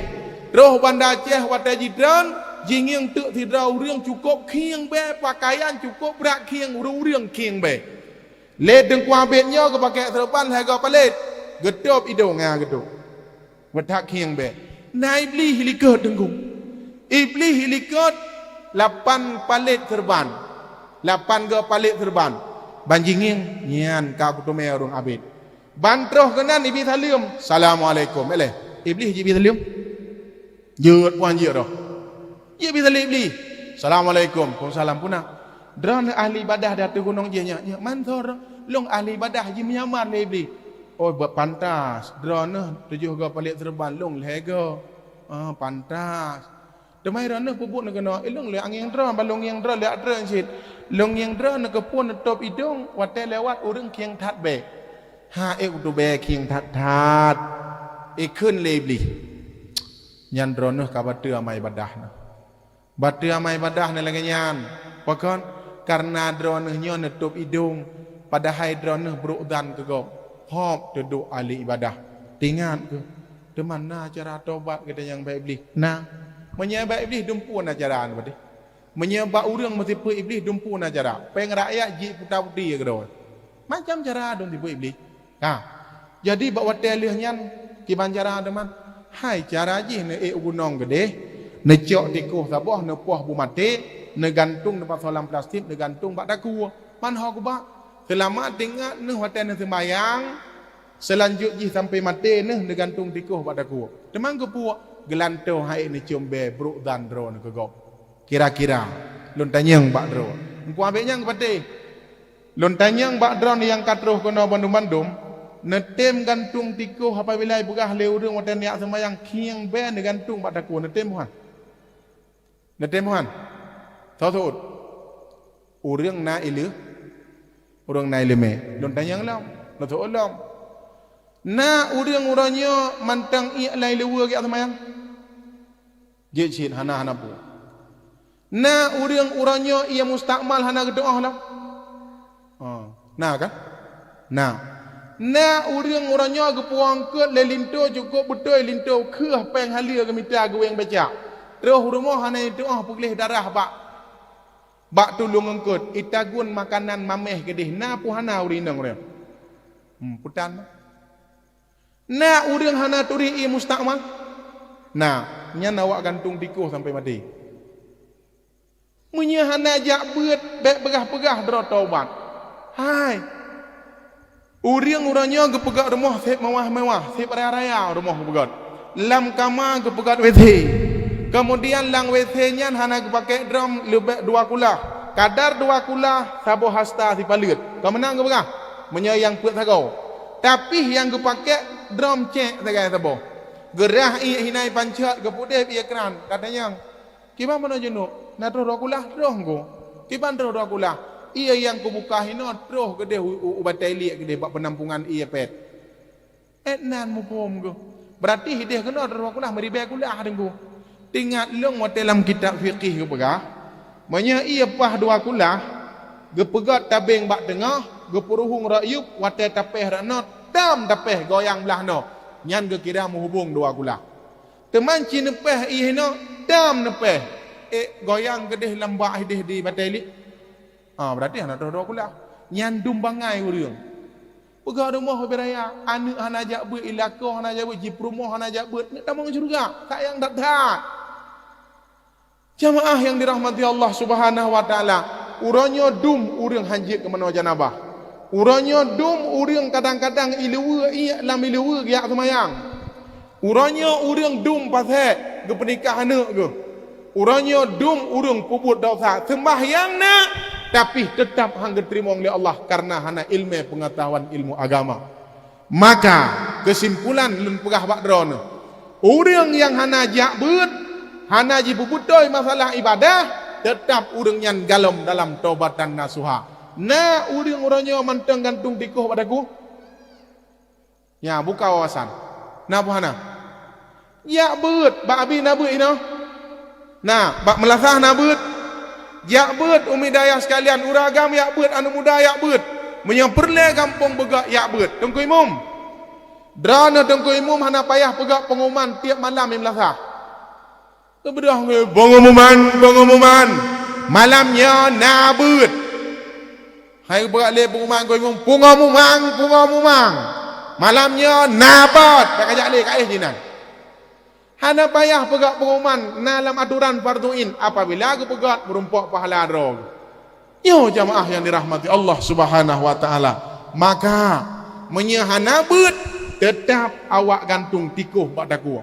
Troh u Banda Aceh watée jitreun, jingieng teuk sidroe ureuëng cukôp khieng bée, peukayan cukôp brat khieng, ureuëng-ureuëng khieng bée. Lé Teungku Abed nyoe geupakée seureuban lhée goe palét, geutôb idong, ha, geutôb. Meutak khieng bée. Na Iblih likot teungku. Iblih likot lapan palét seureuban. Lapan goe palét seureuban. Ban jingieng, nyan ka kuteumé ureuëng Abed. Ban troh keunan Iblih saleuem, "Assalamualaikum." Éh lé, Iblih jibi saleuem? Jeuet puan jeuet roh. Jeuet bi saleuem Iblih. "Assalamualaikum." "Waalaikumsalam." Puna. Droeneuh ahli ibadah di ateueh gunong jih nyoe. Nyoe man soe droe? Lôn ahli ibadah, jimeunyamar lé Iblih. Oh, bak pantas. Droeneuh tujoh goe palét seureuban, lôn lhée goe. Ah, pantas. Teuma droeneuh peubuet neuh keunoe, ilong lé angieng droe, ban lôn ngieng droe lé atreun cit. Lôn ngieng droe neukeupeue neutôb idong, watée lewat ureuëng khieng that bée. Ha, ék utubée khieng that-that. Ikheun lé Iblih. Nyan droeneuh ka bateue amai ibadah neuh. Bateue amai ibadah neuh lagée nyan. Pakon? Kareuna droeneuh nyoe neutôb idong, padahai droeneuh brok zan keu gob. Hop teuduek ahli ibadah. Tingat keuh, teuma na cara tobat gata nyang bak Iblih. Na. Meunyoe bak Iblih dumpeue na cara neuh padeh. Meunyoe bak ureuëng meusipeue Iblih dumpeue na cara. Péng rakyat jiputa-puti keudroe. Macam cara dum sipeue Iblih. Ka. Jadi bak watée lheueh nyan kiban cara teuma? Hai cara jih neuék u gunong keudeh, neucok tikôh saboh, neupoh bu maté, neugantung neupasoe lam plastik, neugantung bak takue. Man ho keubah. Seulamat teuingat neuh watée neuseumbayang, seulanjut jih sampoe maté neuh neugantung tikôh bak takue. Teuma keupeue? Geulantoe han ék neucom bée brok zan droeneuh keu gob. Kira-kira, lôn tanyong bak droe. Teungku Abed nyan geupatéh. Lôn tanyong bak droe nyang ka troh keunoe bandum-bandum, neutem gantung tikôh apabila ipeugah lé ureuëng watée neujak seumayang khieng bée neugantung bak takue, neutem han? Neutem han? Tho seuôt. Ureuëng na ileu-, ureuëng na ileumé. Lôn tanyong lom, lôn seuôt lom. Na ureuëng uroe nyoe mantong iék lam ileue geujak seumayang? Jeuet cit hana, hana peue. Na ureuëng uroe nyoe ié mustakmal hana geutuoh lom? Ha, na kan? Na. Na ureuëng uroe nyoe geupuwoe eungkôt lé linto, cukôp beutôi linto kheueh péng haleue geumita geuwéng becak. Troh u rumoh hana jituoh peugleh darah bak, bak tuleueng eungkôt, itagun makanan maméh keudeh, na peue hana ureuëng inong ureuëng? Hmm, peutan. Na ureuëng hana turi ié mustakmal? Na, nyan awak gantung tikoh sampai maté. Meunyoe hana jak beuet, bék peugah-peugah droe taubat. Hai! Ureuëng uroe nyoe geupeugöt rumoh sép mewah-mewah, sép raya-raya rumoh geupeugöt. Lam kama geupeugöt W C. Keumudian lam W C nyan hana geupaké drom leubeh dua kulah. Kadar dua kulah saboh hasta sipaleuet. Ka meunan geupeugah, meunyoe nyang peuet sagoe. Tapi nyang geupaké drom cék sagai saboh. Geurah ié hinai pancot geupeudeb ié kran. Ka tanyong, "Kiban meunoe jeunôk? Na troh dua kulah?" "Troh, Teungku." "Kiban troh dua kulah?" "Ié nyang kubuka hinoe troh keudeh u, u, u batée liek keudeh bak peunampungan ié pét." "Éh, nan muphom, Teungku. Beurati hideh keunoe troh dua kulah, meuribée kulah, Teungku." Teuingat lôn watée lam kitab fiqih geupeugah, meunyoe ié paih dua kulah, geupeugöt tabeng bak teungoh, geupeuruhueng rot yup, watée tapéh rot noe, tam tapéh goyang blah noe, nyan geukira meuhubong dua kulah. Teuma ci neupéh ié hinoe, tam neupéh, ék goyang keudeh lam bak hideh di batée liek. Ah, beurati hana troh dua kulah. Nyan dum bangai ureuëng. Peugah rumoh leubeh raya, aneuëk hana jak beuet, i lakoe hana jak beuet, jipeurumoh hana jak beuet, neuk tamong syeuruga, sayang that-that. Jamaah nyang dirahmati Allah Subhanahu wa Taala, uroe nyoe dum ureuëng hanjeuet keu manoe janabah. Uroe nyoe dum ureuëng kadang-kadang ileue iék lam ileue geujak seumayang. Uroe nyoe ureuëng dum pasék geupeunikah aneuëk geuh. Uroe nyoe dum ureuëng peubuet desya, seumbahyang na, tapi teutab han geuteurimong lé Allah kareuna hana iéleumé peungeutahuan ilmu agama. Maka, keusimpulan lôn peugah bak droeneuh, ureuëng nyang hana jak beuet, hana jipeubeutôi masalah iébadah, teutab ureuëng nyan galom dalam taubatan nasuha. Na ureuëng uroe nyoe mantong gantung tikoh bak takue? Nya, buka wawasan. Na peue hana? Jak beuet, bak Abi na beuet inoe? Na, bak meulasah na beuet? Jak beuet, umi dayah sekalian, ureuëng agam jak beuet, aneuëk muda jak beuet. Meunyoe peureulée gampông beugöt jak beuet. Teungku Imum. Droeneuh Teungku Imum hana payah peugah peungumuman tieb malam di meulasah. Geubeudôh ngon pengumuman, pengumuman. Malam nyoe na beuet. Hai geupeugah lé pengumuman, pengumuman, pengumuman. Malam nyoe na beuet. Bèk kajak lé, ka éh jinan. Hana payah peugah pengumuman na lam atoran fardhu ain apabila geupeugah meurumpok pahala droe. Nyoe jamaah nyang dirahmati Allah Subhanahu wa Taala. Maka, meunyoe hana beuet, teutab awak gantung tikoh bak takue.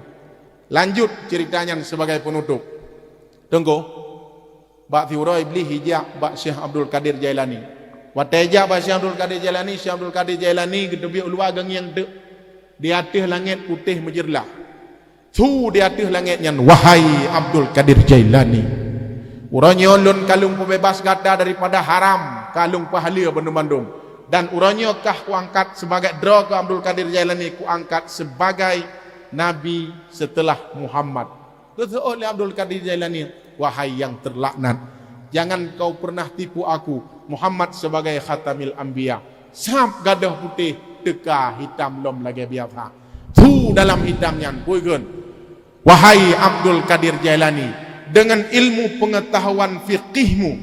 Lanjut cerita nyan sebagai penutup. Teungku, bak siuroe Iblih ijak bak Syekh Abdul Qadir Jailani. Watèe ijak bak Syekh Abdul Qadir Jailani, Syekh Abdul Qadir Jailani geuteubiet u luwa geungieng teuk. Di ateueh langèt putéh meujeurlah. Su di ateueh langèt nyan, "Wahai Abdul Qadir Jailani, uroe nyoe lôn ka lôn peubeubaih gata daripada haram, ka lôn peuhaleue bandum-bandum. Dan uroe nyoe kah kuangkat sebagai droe keu Abdul Qadir Jailani, kuangkat sebagai nabi seuteulah Muhammad." Geuseuôt lé Abdul Qadir Jailani, "Wahai nyang teulaknat, jangan kau pernah tipu aku, Muhammad, sebagai khatamil anbiya." Sab gadôh putéh teuka hitam lom lagèe biasa. Su dalam hitam nyan, peue geukheun, "Wahai Abdul Qadir Jailani, dengan ilmu pengetahuan fikihmu,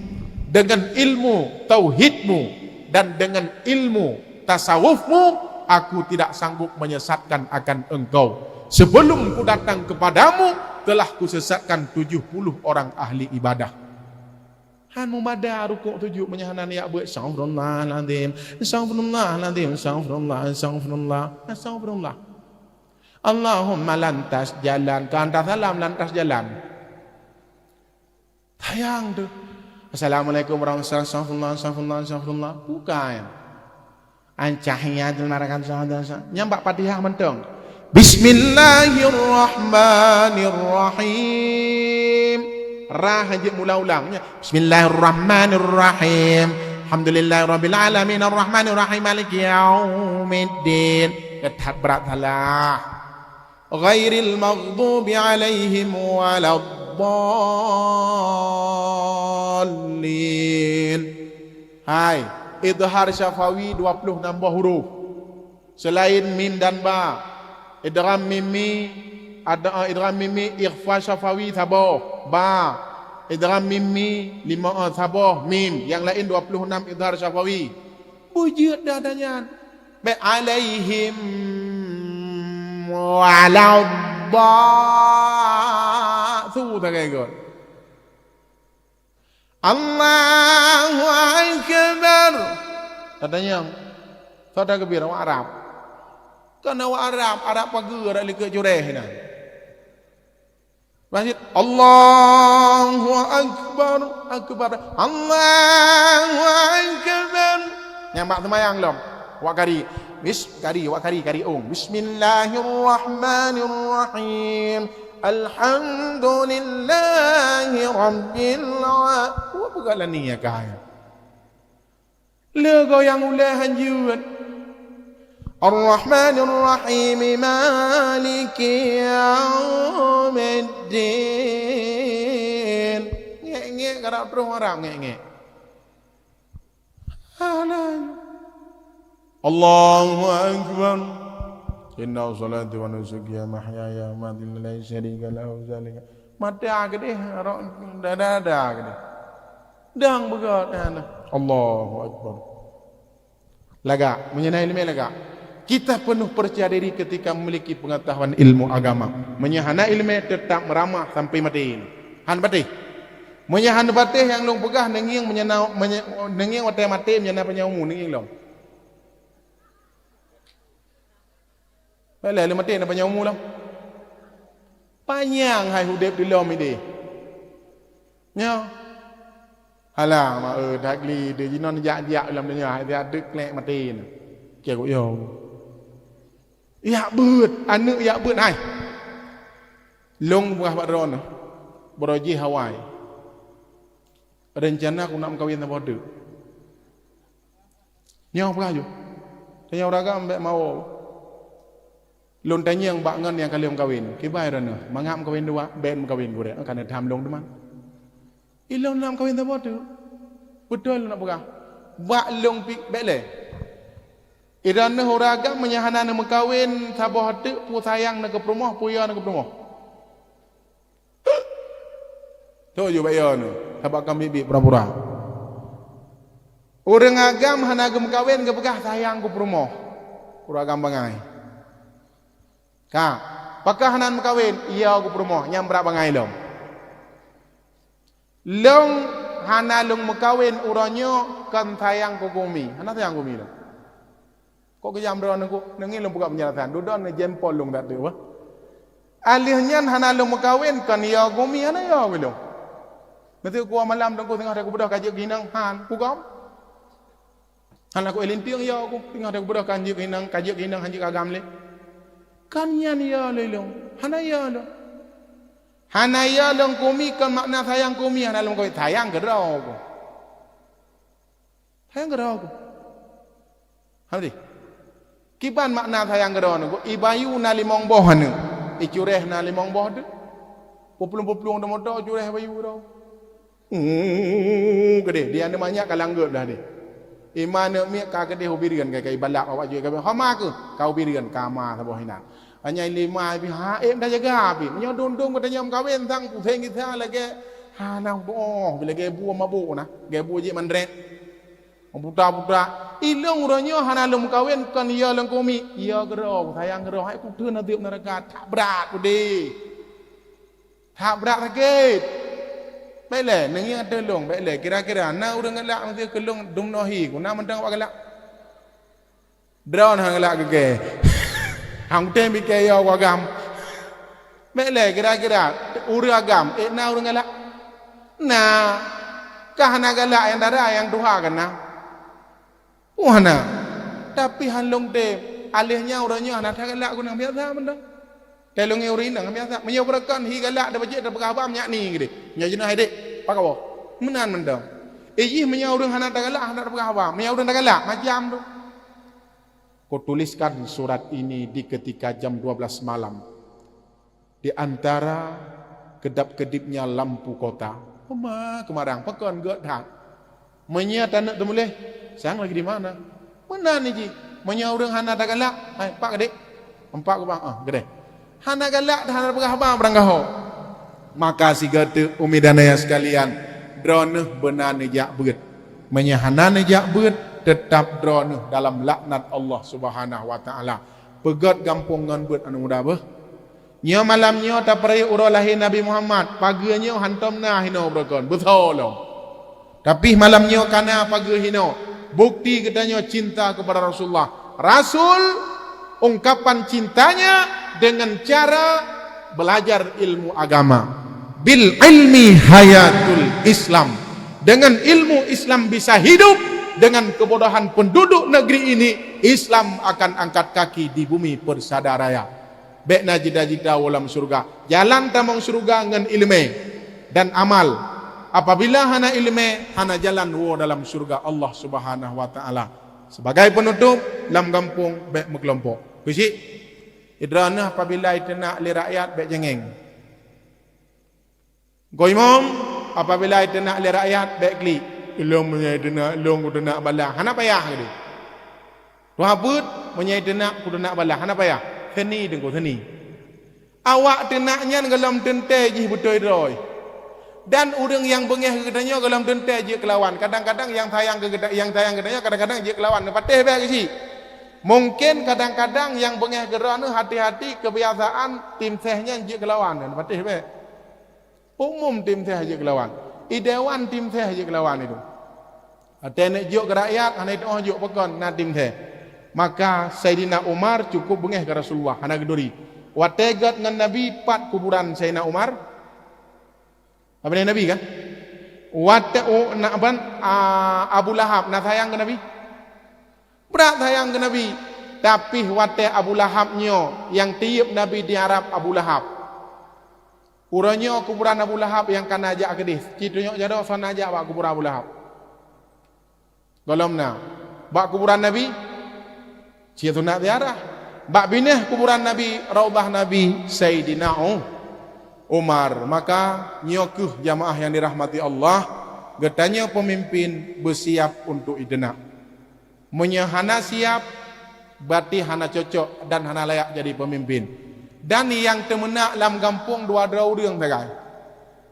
dengan ilmu tauhidmu, dan dengan ilmu tasawufmu, aku tidak sanggup menyesatkan akan engkau. Sebelum ku datang kepadamu, telah kusesatkan tujuh puluh orang ahli ibadah." Han meumada rukuk sujud meunyoe hana neujak beuet, "Astaghfirullahalazim, astaghfirullahalazim, astaghfirullah, astaghfirullah, astaghfirullah. Allahumma lantas jalan, ka hantar salam lantas jalan." Sayang tu. "Assalamualaikum warahmatullahi wabarakatuh, astaghfirullah, astaghfirullah, astaghfirullah." Bukan. An-Tahiyyatul marakat. Nyang bak Fatihah mantong. Bismillahirrahmanirrahim. Ra hana jeuet mula ulang, ya. Bismillahirrahmanirrahim. Alhamdulillahirabbil alamin, arrahmanirrahim, maliki yaumiddin. Ka that brat salah. Ghairil maghdubi alaihim waladdallin. Hai, idhar syafawi dua puluh enam boh huruf. Selain mim dan ba, idgham mimmi, ada, eh, idgham mimmi, ikhfa syafawi saboh, ba, idgham mimmi, lima, eh, saboh, mim, nyang laén dua puluh enam idhar syafawi. Beujeuet dah dah nyan. Bèk alaihim waladhdha-, su sagai got. Allahu Akbar. Tatanyong, soe takbir, awak Arab? Kon awak Arab, Arab pageue, Arab likot jureh nyan. Masjid, Allahu Akbar, Akbar, Allahu Akbar. Nyang bak seumayang lom, wak kari. Bis-, kari, wak kari, kari ong. Bismillahirrahmanirrahim. Alhamdulillahi rabbil a-, Wa peugah lani ya kai. Le goyang ulèe hanjeuet. Arrahmanirrahim, maliki yaumiddin. Ngek-ngek, karap troh Arab ngek-ngek. Alah. Allahu Akbar. Inna salati wa nusuki wa mahyaya wa mamati lillahi syarika lahu zalika. Mata keudeh, rok dada-dada keudeh. Dang beugöt, eh, nah. Allahu Akbar. Lagak, meunyoe na ileumèe lagak. Kita penuh percaya diri ketika memiliki pengetahuan ilmu agama. Meunyoe hana ileumèe, tetap meuramah sampai maté. Han patéh. Meunyoe han patéh nyang lôn peugah, neungieng meunyoe na, meunyoe, neungieng watèe maté meunyoe na panyang umu, neungieng lom. Bèk lé leumaté na panyang umu lom. Panyang hai udép dilom idéh. Nyoe. Halah, ma, eh, that gli deuh jinoe jak-jak lam donya, hai siat deuh klek maté na. Keu guyong. Yak beuet, aneuk yak beuet hai. Lôn peugah bak droeneuh, baroe jih awai. Rencana ku nak meukawen saboh teuk. Nyoe peugah ju. Tanyong ureueng agam bèk mawö. Lôn tanyong bak ngon nyang ka lheueh meukawen. Kiban droeneuh, mangat meukawen dua, bèk meukawen gurèe, ka na tham lôn teuma. Ilôn na meukawen saboh teuk. Beutôi lôn na peugah. Bak lôn pi-, bèk lé. Droeneuh ureueng agam meunyoe hana neumeukawen saboh teuk, peue sayang na keu peurumoh, peue yo na keu peurumoh. Toh ju bak yo nyoe, sabab ka miet-miet pura-pura. Ureueng agam hana geumeukawen geupeugah sayang keu peurumoh. Ureueng agam bangai. Ka, pakon hana meukawen, yo keu peurumoh, nyan brat bangai lom. Lôn hana lôn meukawen uroe nyoe kon sayang keu gumi, hana sayang gumi lôn. Kok geujam droeneuh kok? Neungieng lôn peugah peunjelasan. Dudoe neujempol lôn that teuk bah. Alheuh nyan hana lôn meukawen, kon yo gumi hana yo geuh lôn. Meuseu kuwoe malam teungku singoh teukeubeudoh ka jeuet keu inong, han, kugom. Hana ku lintieng yo ku, singoh teukeubeudoh ka jeuet keu inong, ka jeuet keu inong, han jeuet keu agam lé. Kon nyan yo lé lôn, hana yo lôn. Hana yo lôn keu umi kon makna sayang keu umi, hana lôn meukawen, sayang keudroe ku. Sayang keudroe ku. Hana deh. Kiban makna sayang keudroe ku. I Bayu na limong boh aneuk. I Cureh na limong boh teuk. Peuplueng-peuplueng di moto Cureh Bayu keudroe. Uh, keudeh. Di aneuk manyak ka langgeuet dah deh. I ma aneuk miet ka keudeh u Bireuen ka, ka ibalak awak jih ka, homa keuh ka u Bireuen ka ma saboh inan. Anyai lima pih, ha, eh, dah jaga pih. Meunyoe dum-dum geutanyoe meukawen sang puseng gisa lagèe hana boh, lagèe bue mabök na, lagèe bue jih mandret. Buta-buta. Ilôn uroe nyoe hana lôn meukawen kon yo lôn keu umi. Yo keudroe, sayang keudroe, hai kuteun azeub neuraka, that brat udeh. That brat sakét. Bèk lé, neungieng ateueh lôn, bèk lé. Kira-kira na ureueng galak meuseu keu lôn dum nohi, ku na mantong awak galak. Droeneuh han galak geugèe. Han kutem bikèe yo ku agam. Bèk lé kira-kira ureueng agam, eh, na ureueng galak? Na. Ka hana galak nyang dara nyang tuha kan na? Oh, hana. Tapi han lôn tem. Alheuh nyan uroe nyoe hana that galak ku nang biasa mantong. Teuh lôn ngieng ureueng inong biasa. Meunyoe beureukan hi galak, tapeujeuet tapeugah haba, meunyak ni geude. Meunyoe jinoe hai dek, pakoe. Meunan mantong. Eh, jih meunyoe ureueng hana tagalak, hana tapeugah haba. Meunyoe ureueng tagalak, macam tu. Kutuliskan surat ini di ketika jam dua belas malam, di antara kedap-kedipnya lampu kota. Uma keumarang, pakon gét that. Meunyoe taneuk teumuléh, sang lagi di mana? Meunan ni jih. Meunyoe ureueng hana tagalak, hai, empat geude. Empat gubang, ah, geude. Hana galak, hana peugah haba barangkaho. Maka sigoe teuk, umi dan ayah sekalian, droeneuh beuna neujak beuet. Meunyoe hana neujak beuet, teutap droeneuh dalam laknat Allah Subhanahu wa Taala. Peugét gampông ngon beuet, aneuk muda beuh. Nyoe malam nyoe tapeurayeuk uroe lahé Nabi Muhammad, pageue nyoe hantom na hinoe beureukan, beutôi lom. Tapi malam nyoe ka na pageue hinoe, bukti geutanyoe cinta kepada Rasulullah. Rasul, ungkapan cintanya dengan cara belajar ilmu agama. Bil ilmi hayatul Islam. Dengan ilmu Islam bisa hidup, dengan kebodohan penduduk negeri ini, Islam akan angkat kaki di bumi persada raya. Bék na cita-cita woe lam syeuruga. Jalan tamong syeuruga ngon ileumé dan amal. Apabila hana ileumé, hana jalan woe dalam syeuruga Allah Subhanahu wa Taala. Sibagai peunutôp, lam gampông bék meukeulompok. Keuchik, droeneuh apabila iteunak lé rakyat bék cengeng. Goe imum, apabila iteunak lé rakyat, bék klik. Ilôn meunyoe iteunak, ilôn kuteunak bala. Hana payah geude. Tuha peuet, meunyoe iteunak, kuteunak bala. Hana payah. Seuni teungku, seuni. Awak teunak nyan gohlom teuntée jih beutôi droe. Dan ureueng nyang beungéh keu geutanyoe gohlom teuntée jeuet keulawan. Kadang-kadang nyang sayang keu geuta-, nyang sayang keu geutanyoe kadang-kadang jeuet keulawan. Neupatéh bék keuchik. Mungken kadang-kadang nyang beungéh keu droeneuh hati-hati keubiasaan tim seh nyan jeuet keulawan. Neupatéh bék. Umum tim seh jeuet keulawan. I dewan tim seh jeuet keulawan itu. Watée neuk jok keu rakyat, hana jitu'oh jok pakon na tim seh. Maka Saidina Umar cukup beungéh keu Rasulullah, hana geuturi. Watée gét ngon Nabi, pat kuburan Saidina Umar? Apa ni Nabi kan? Watée u nak ban, a, Abu Lahab na sayang keu Nabi? Brat sayang keu Nabi, tapi watée Abu Lahab nyoe nyang tiyeub Nabi di Arab Abu Lahab. Uroe nyoe kuburan Abu Lahab nyang ka na jak keudeh, cit tunyok jaroe soe na jak bak kuburan Abu Lahab. Gohlom na. Bak kuburan Nabi, cit sunat ziarah. Bak binéh kuburan Nabi, raudhah Nabi, Saidina U-, Umar. Maka nyoe kheueh jamaah nyang dirahmati Allah, geutanyoe peumimpin beusiab untuk iteunak. Meunyoe hana siab, berarti hana cocok dan hana layak jadi peumimpin. Dan nyang teumeunak lam gampông dua droe ureuëng sagai.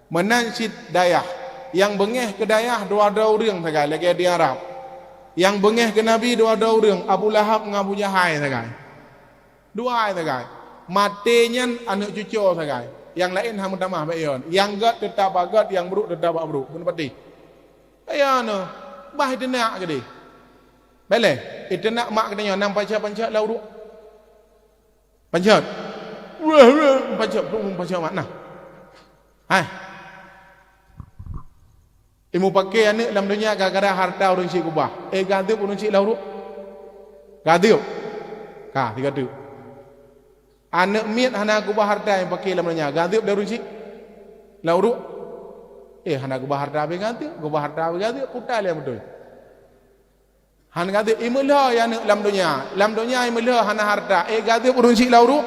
Meunan cit dayah, nyang beungéh keu dayah dua droe ureuëng sagai lagée di Arab. Nyang beungéh keu Nabi dua droe ureuëng, Abu Lahab ngon Abu Jahai sagai. Dua sagai. Maté nyan aneuëk cucoe sagai. Nyang laén hana meutamah bak yon. Nyang gét teutap bak gét, nyang brok teutap bak brok. Beuneupatéh. Kaya nyoe, bah iteunak keudeh. Beleh, iteunak mak geutanyoe nam pancet-pancet lam uruek. Pancet. Wah, wah, pancet, pancet mak nah. Hai. Imeupaké aneuëk lam donya gara-gara hareuta ureuëng chik keubah. Eh, gadeueb ureuëng chik lam uruek? Gadeueb. Ka, sigadeueb. Aneuëk miet hana keubah hareuta nyang paké lam donya, gadeueb lé ureuëng chik lam uruek? Eh, hana keubah hareuta habéh gadeueb, keubah hareuta habéh gadeueb, putai lé beutôi. Han gadeueb, imeulhö aneuëk lam donya. Lam donya imeulhö hana hareuta, eh, gadeueb ureuëng chik lam uruek?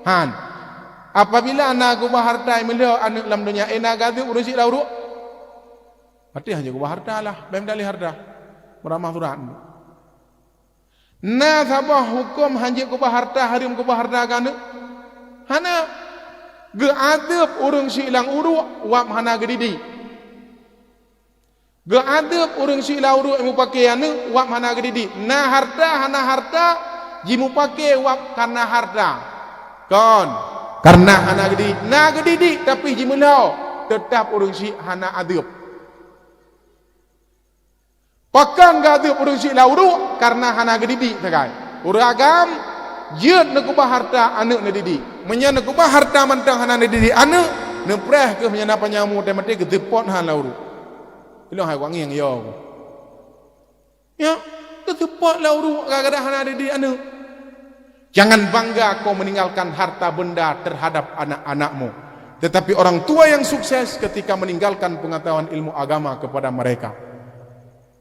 Han. Apabila na keubah hareuta imeulhö aneuëk lam donya, eh, na gadeueb ureuëng chik lam uruek? Patéh hana keubah hareuta lah, bèk meudaléh hareuta. Meuramah surat. Na saboh huköm hanjeuet keubah hareuta, hareuem keubah hareuta keu aneuëk? Hana. Geuadeueb ureuëng chik lam uruek wab hana geudidik. Geuadeueb ureuëng chik lam uruek meupaké aneuëk wab hana geudidik. Na hareuta, hana hareuta, jimupaké wab kana hareuta. Kon, kareuna hana geudidik. Na geudidik, tapi jimeulhö, teutab ureuëng chik hana adeueb. Pakon geuadeueb ureuëng chik lam uruek? Kareuna hana geudidik sagai. Ureuëng agam jeuet neukeubah hareuta aneuëk neudidik. Meunyoe neukeubah hareuta mantong hana neudidik aneuëk, neupreh kheueh meunyoe na panyang umu teuh maté geuseupôt han lam uruek. Ilong hai wangieng yo. Ya, geuseupôt lam uruek gara-gara hana didik aneuëk. Jangan bangga kau meninggalkan harta benda terhadap anak-anakmu. Tetapi orang tua yang sukses ketika meninggalkan pengetahuan ilmu agama kepada mereka.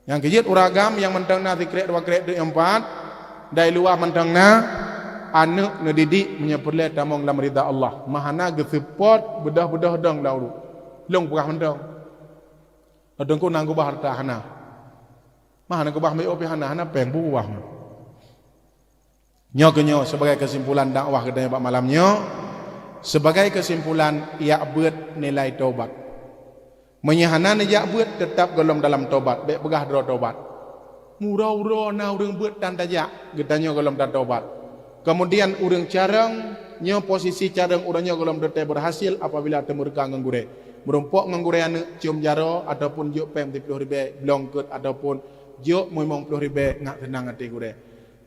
Nyang keujeuet ureueng agam nyang mantong na sikrek dua krek deuk nyang pat, dari luwa mantong na, aneuk neudidik meunyoe peureulée tamong lam rida Allah. Meuhana geusupport beudôh-beudôh dong lam uruek. Lôn peugah mantong. Ladôm ku na gubah harta hana. Meuhana gubah meuiôh pih hana, hana péng bu gubah. Nyoe keuh nyoe sebagai kesimpulan dakwah geutanyoe bak malam nyoe. Sebagai kesimpulan, jak beuet nilai tobat. Meunyoe hana neujak beuet, teutap gohlom dalam tobat, bék peugah droe tobat. Meuuroe-uroe na ureuëng beuet tan tajak, geutanyoe gohlom tatobat. Kemudian ureuëng carông, nyoe posisi carông uroe nyoe gohlom teuntée berhasil apabila teumeureuka ngon gurée. Meurumpok ngon gurée aneuëk cium jaroe ataupun jok péng siplôh ribée, blong keut ataupun jok limong plôh ribée, ngat seunang até gurée.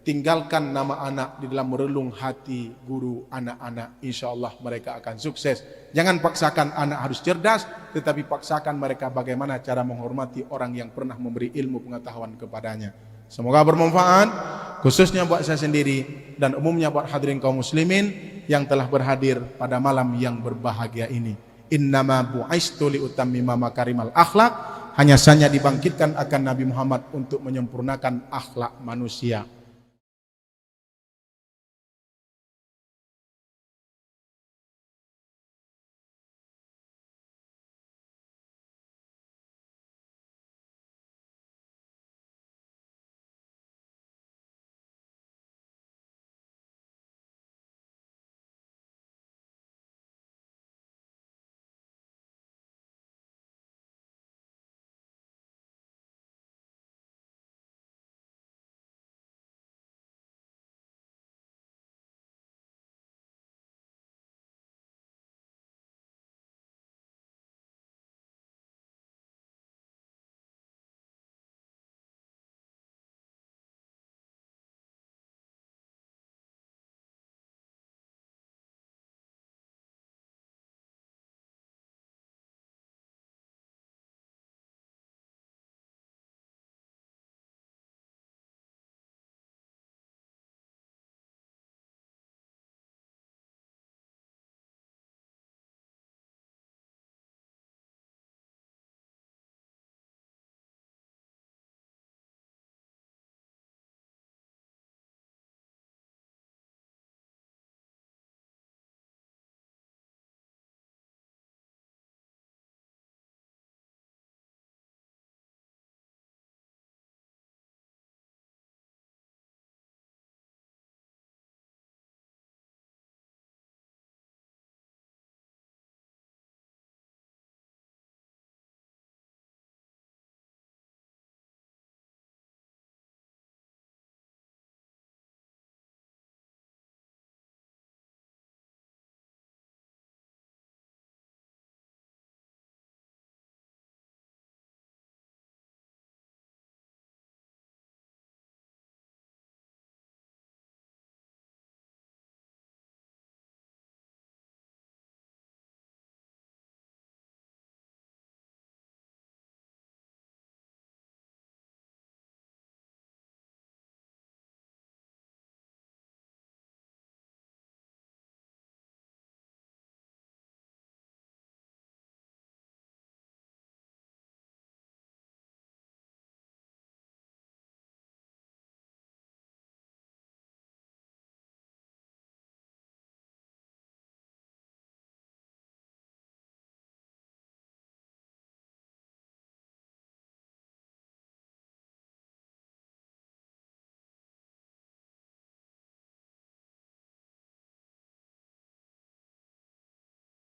Tinggalkan nama anak di dalam relung hati guru anak-anak. Insya Allah mereka akan sukses. Jangan paksakan anak harus cerdas, tetapi paksakan mereka bagaimana cara menghormati orang yang pernah memberi ilmu pengetahuan kepadanya. Semoga bermanfaat, khususnya buat saya sendiri dan umumnya buat hadirin kaum muslimin yang telah berhadir pada malam yang berbahagia ini. Innama bu'istu li utammima makarimal akhlak, hanya saja dibangkitkan akan Nabi Muhammad untuk menyempurnakan akhlak manusia.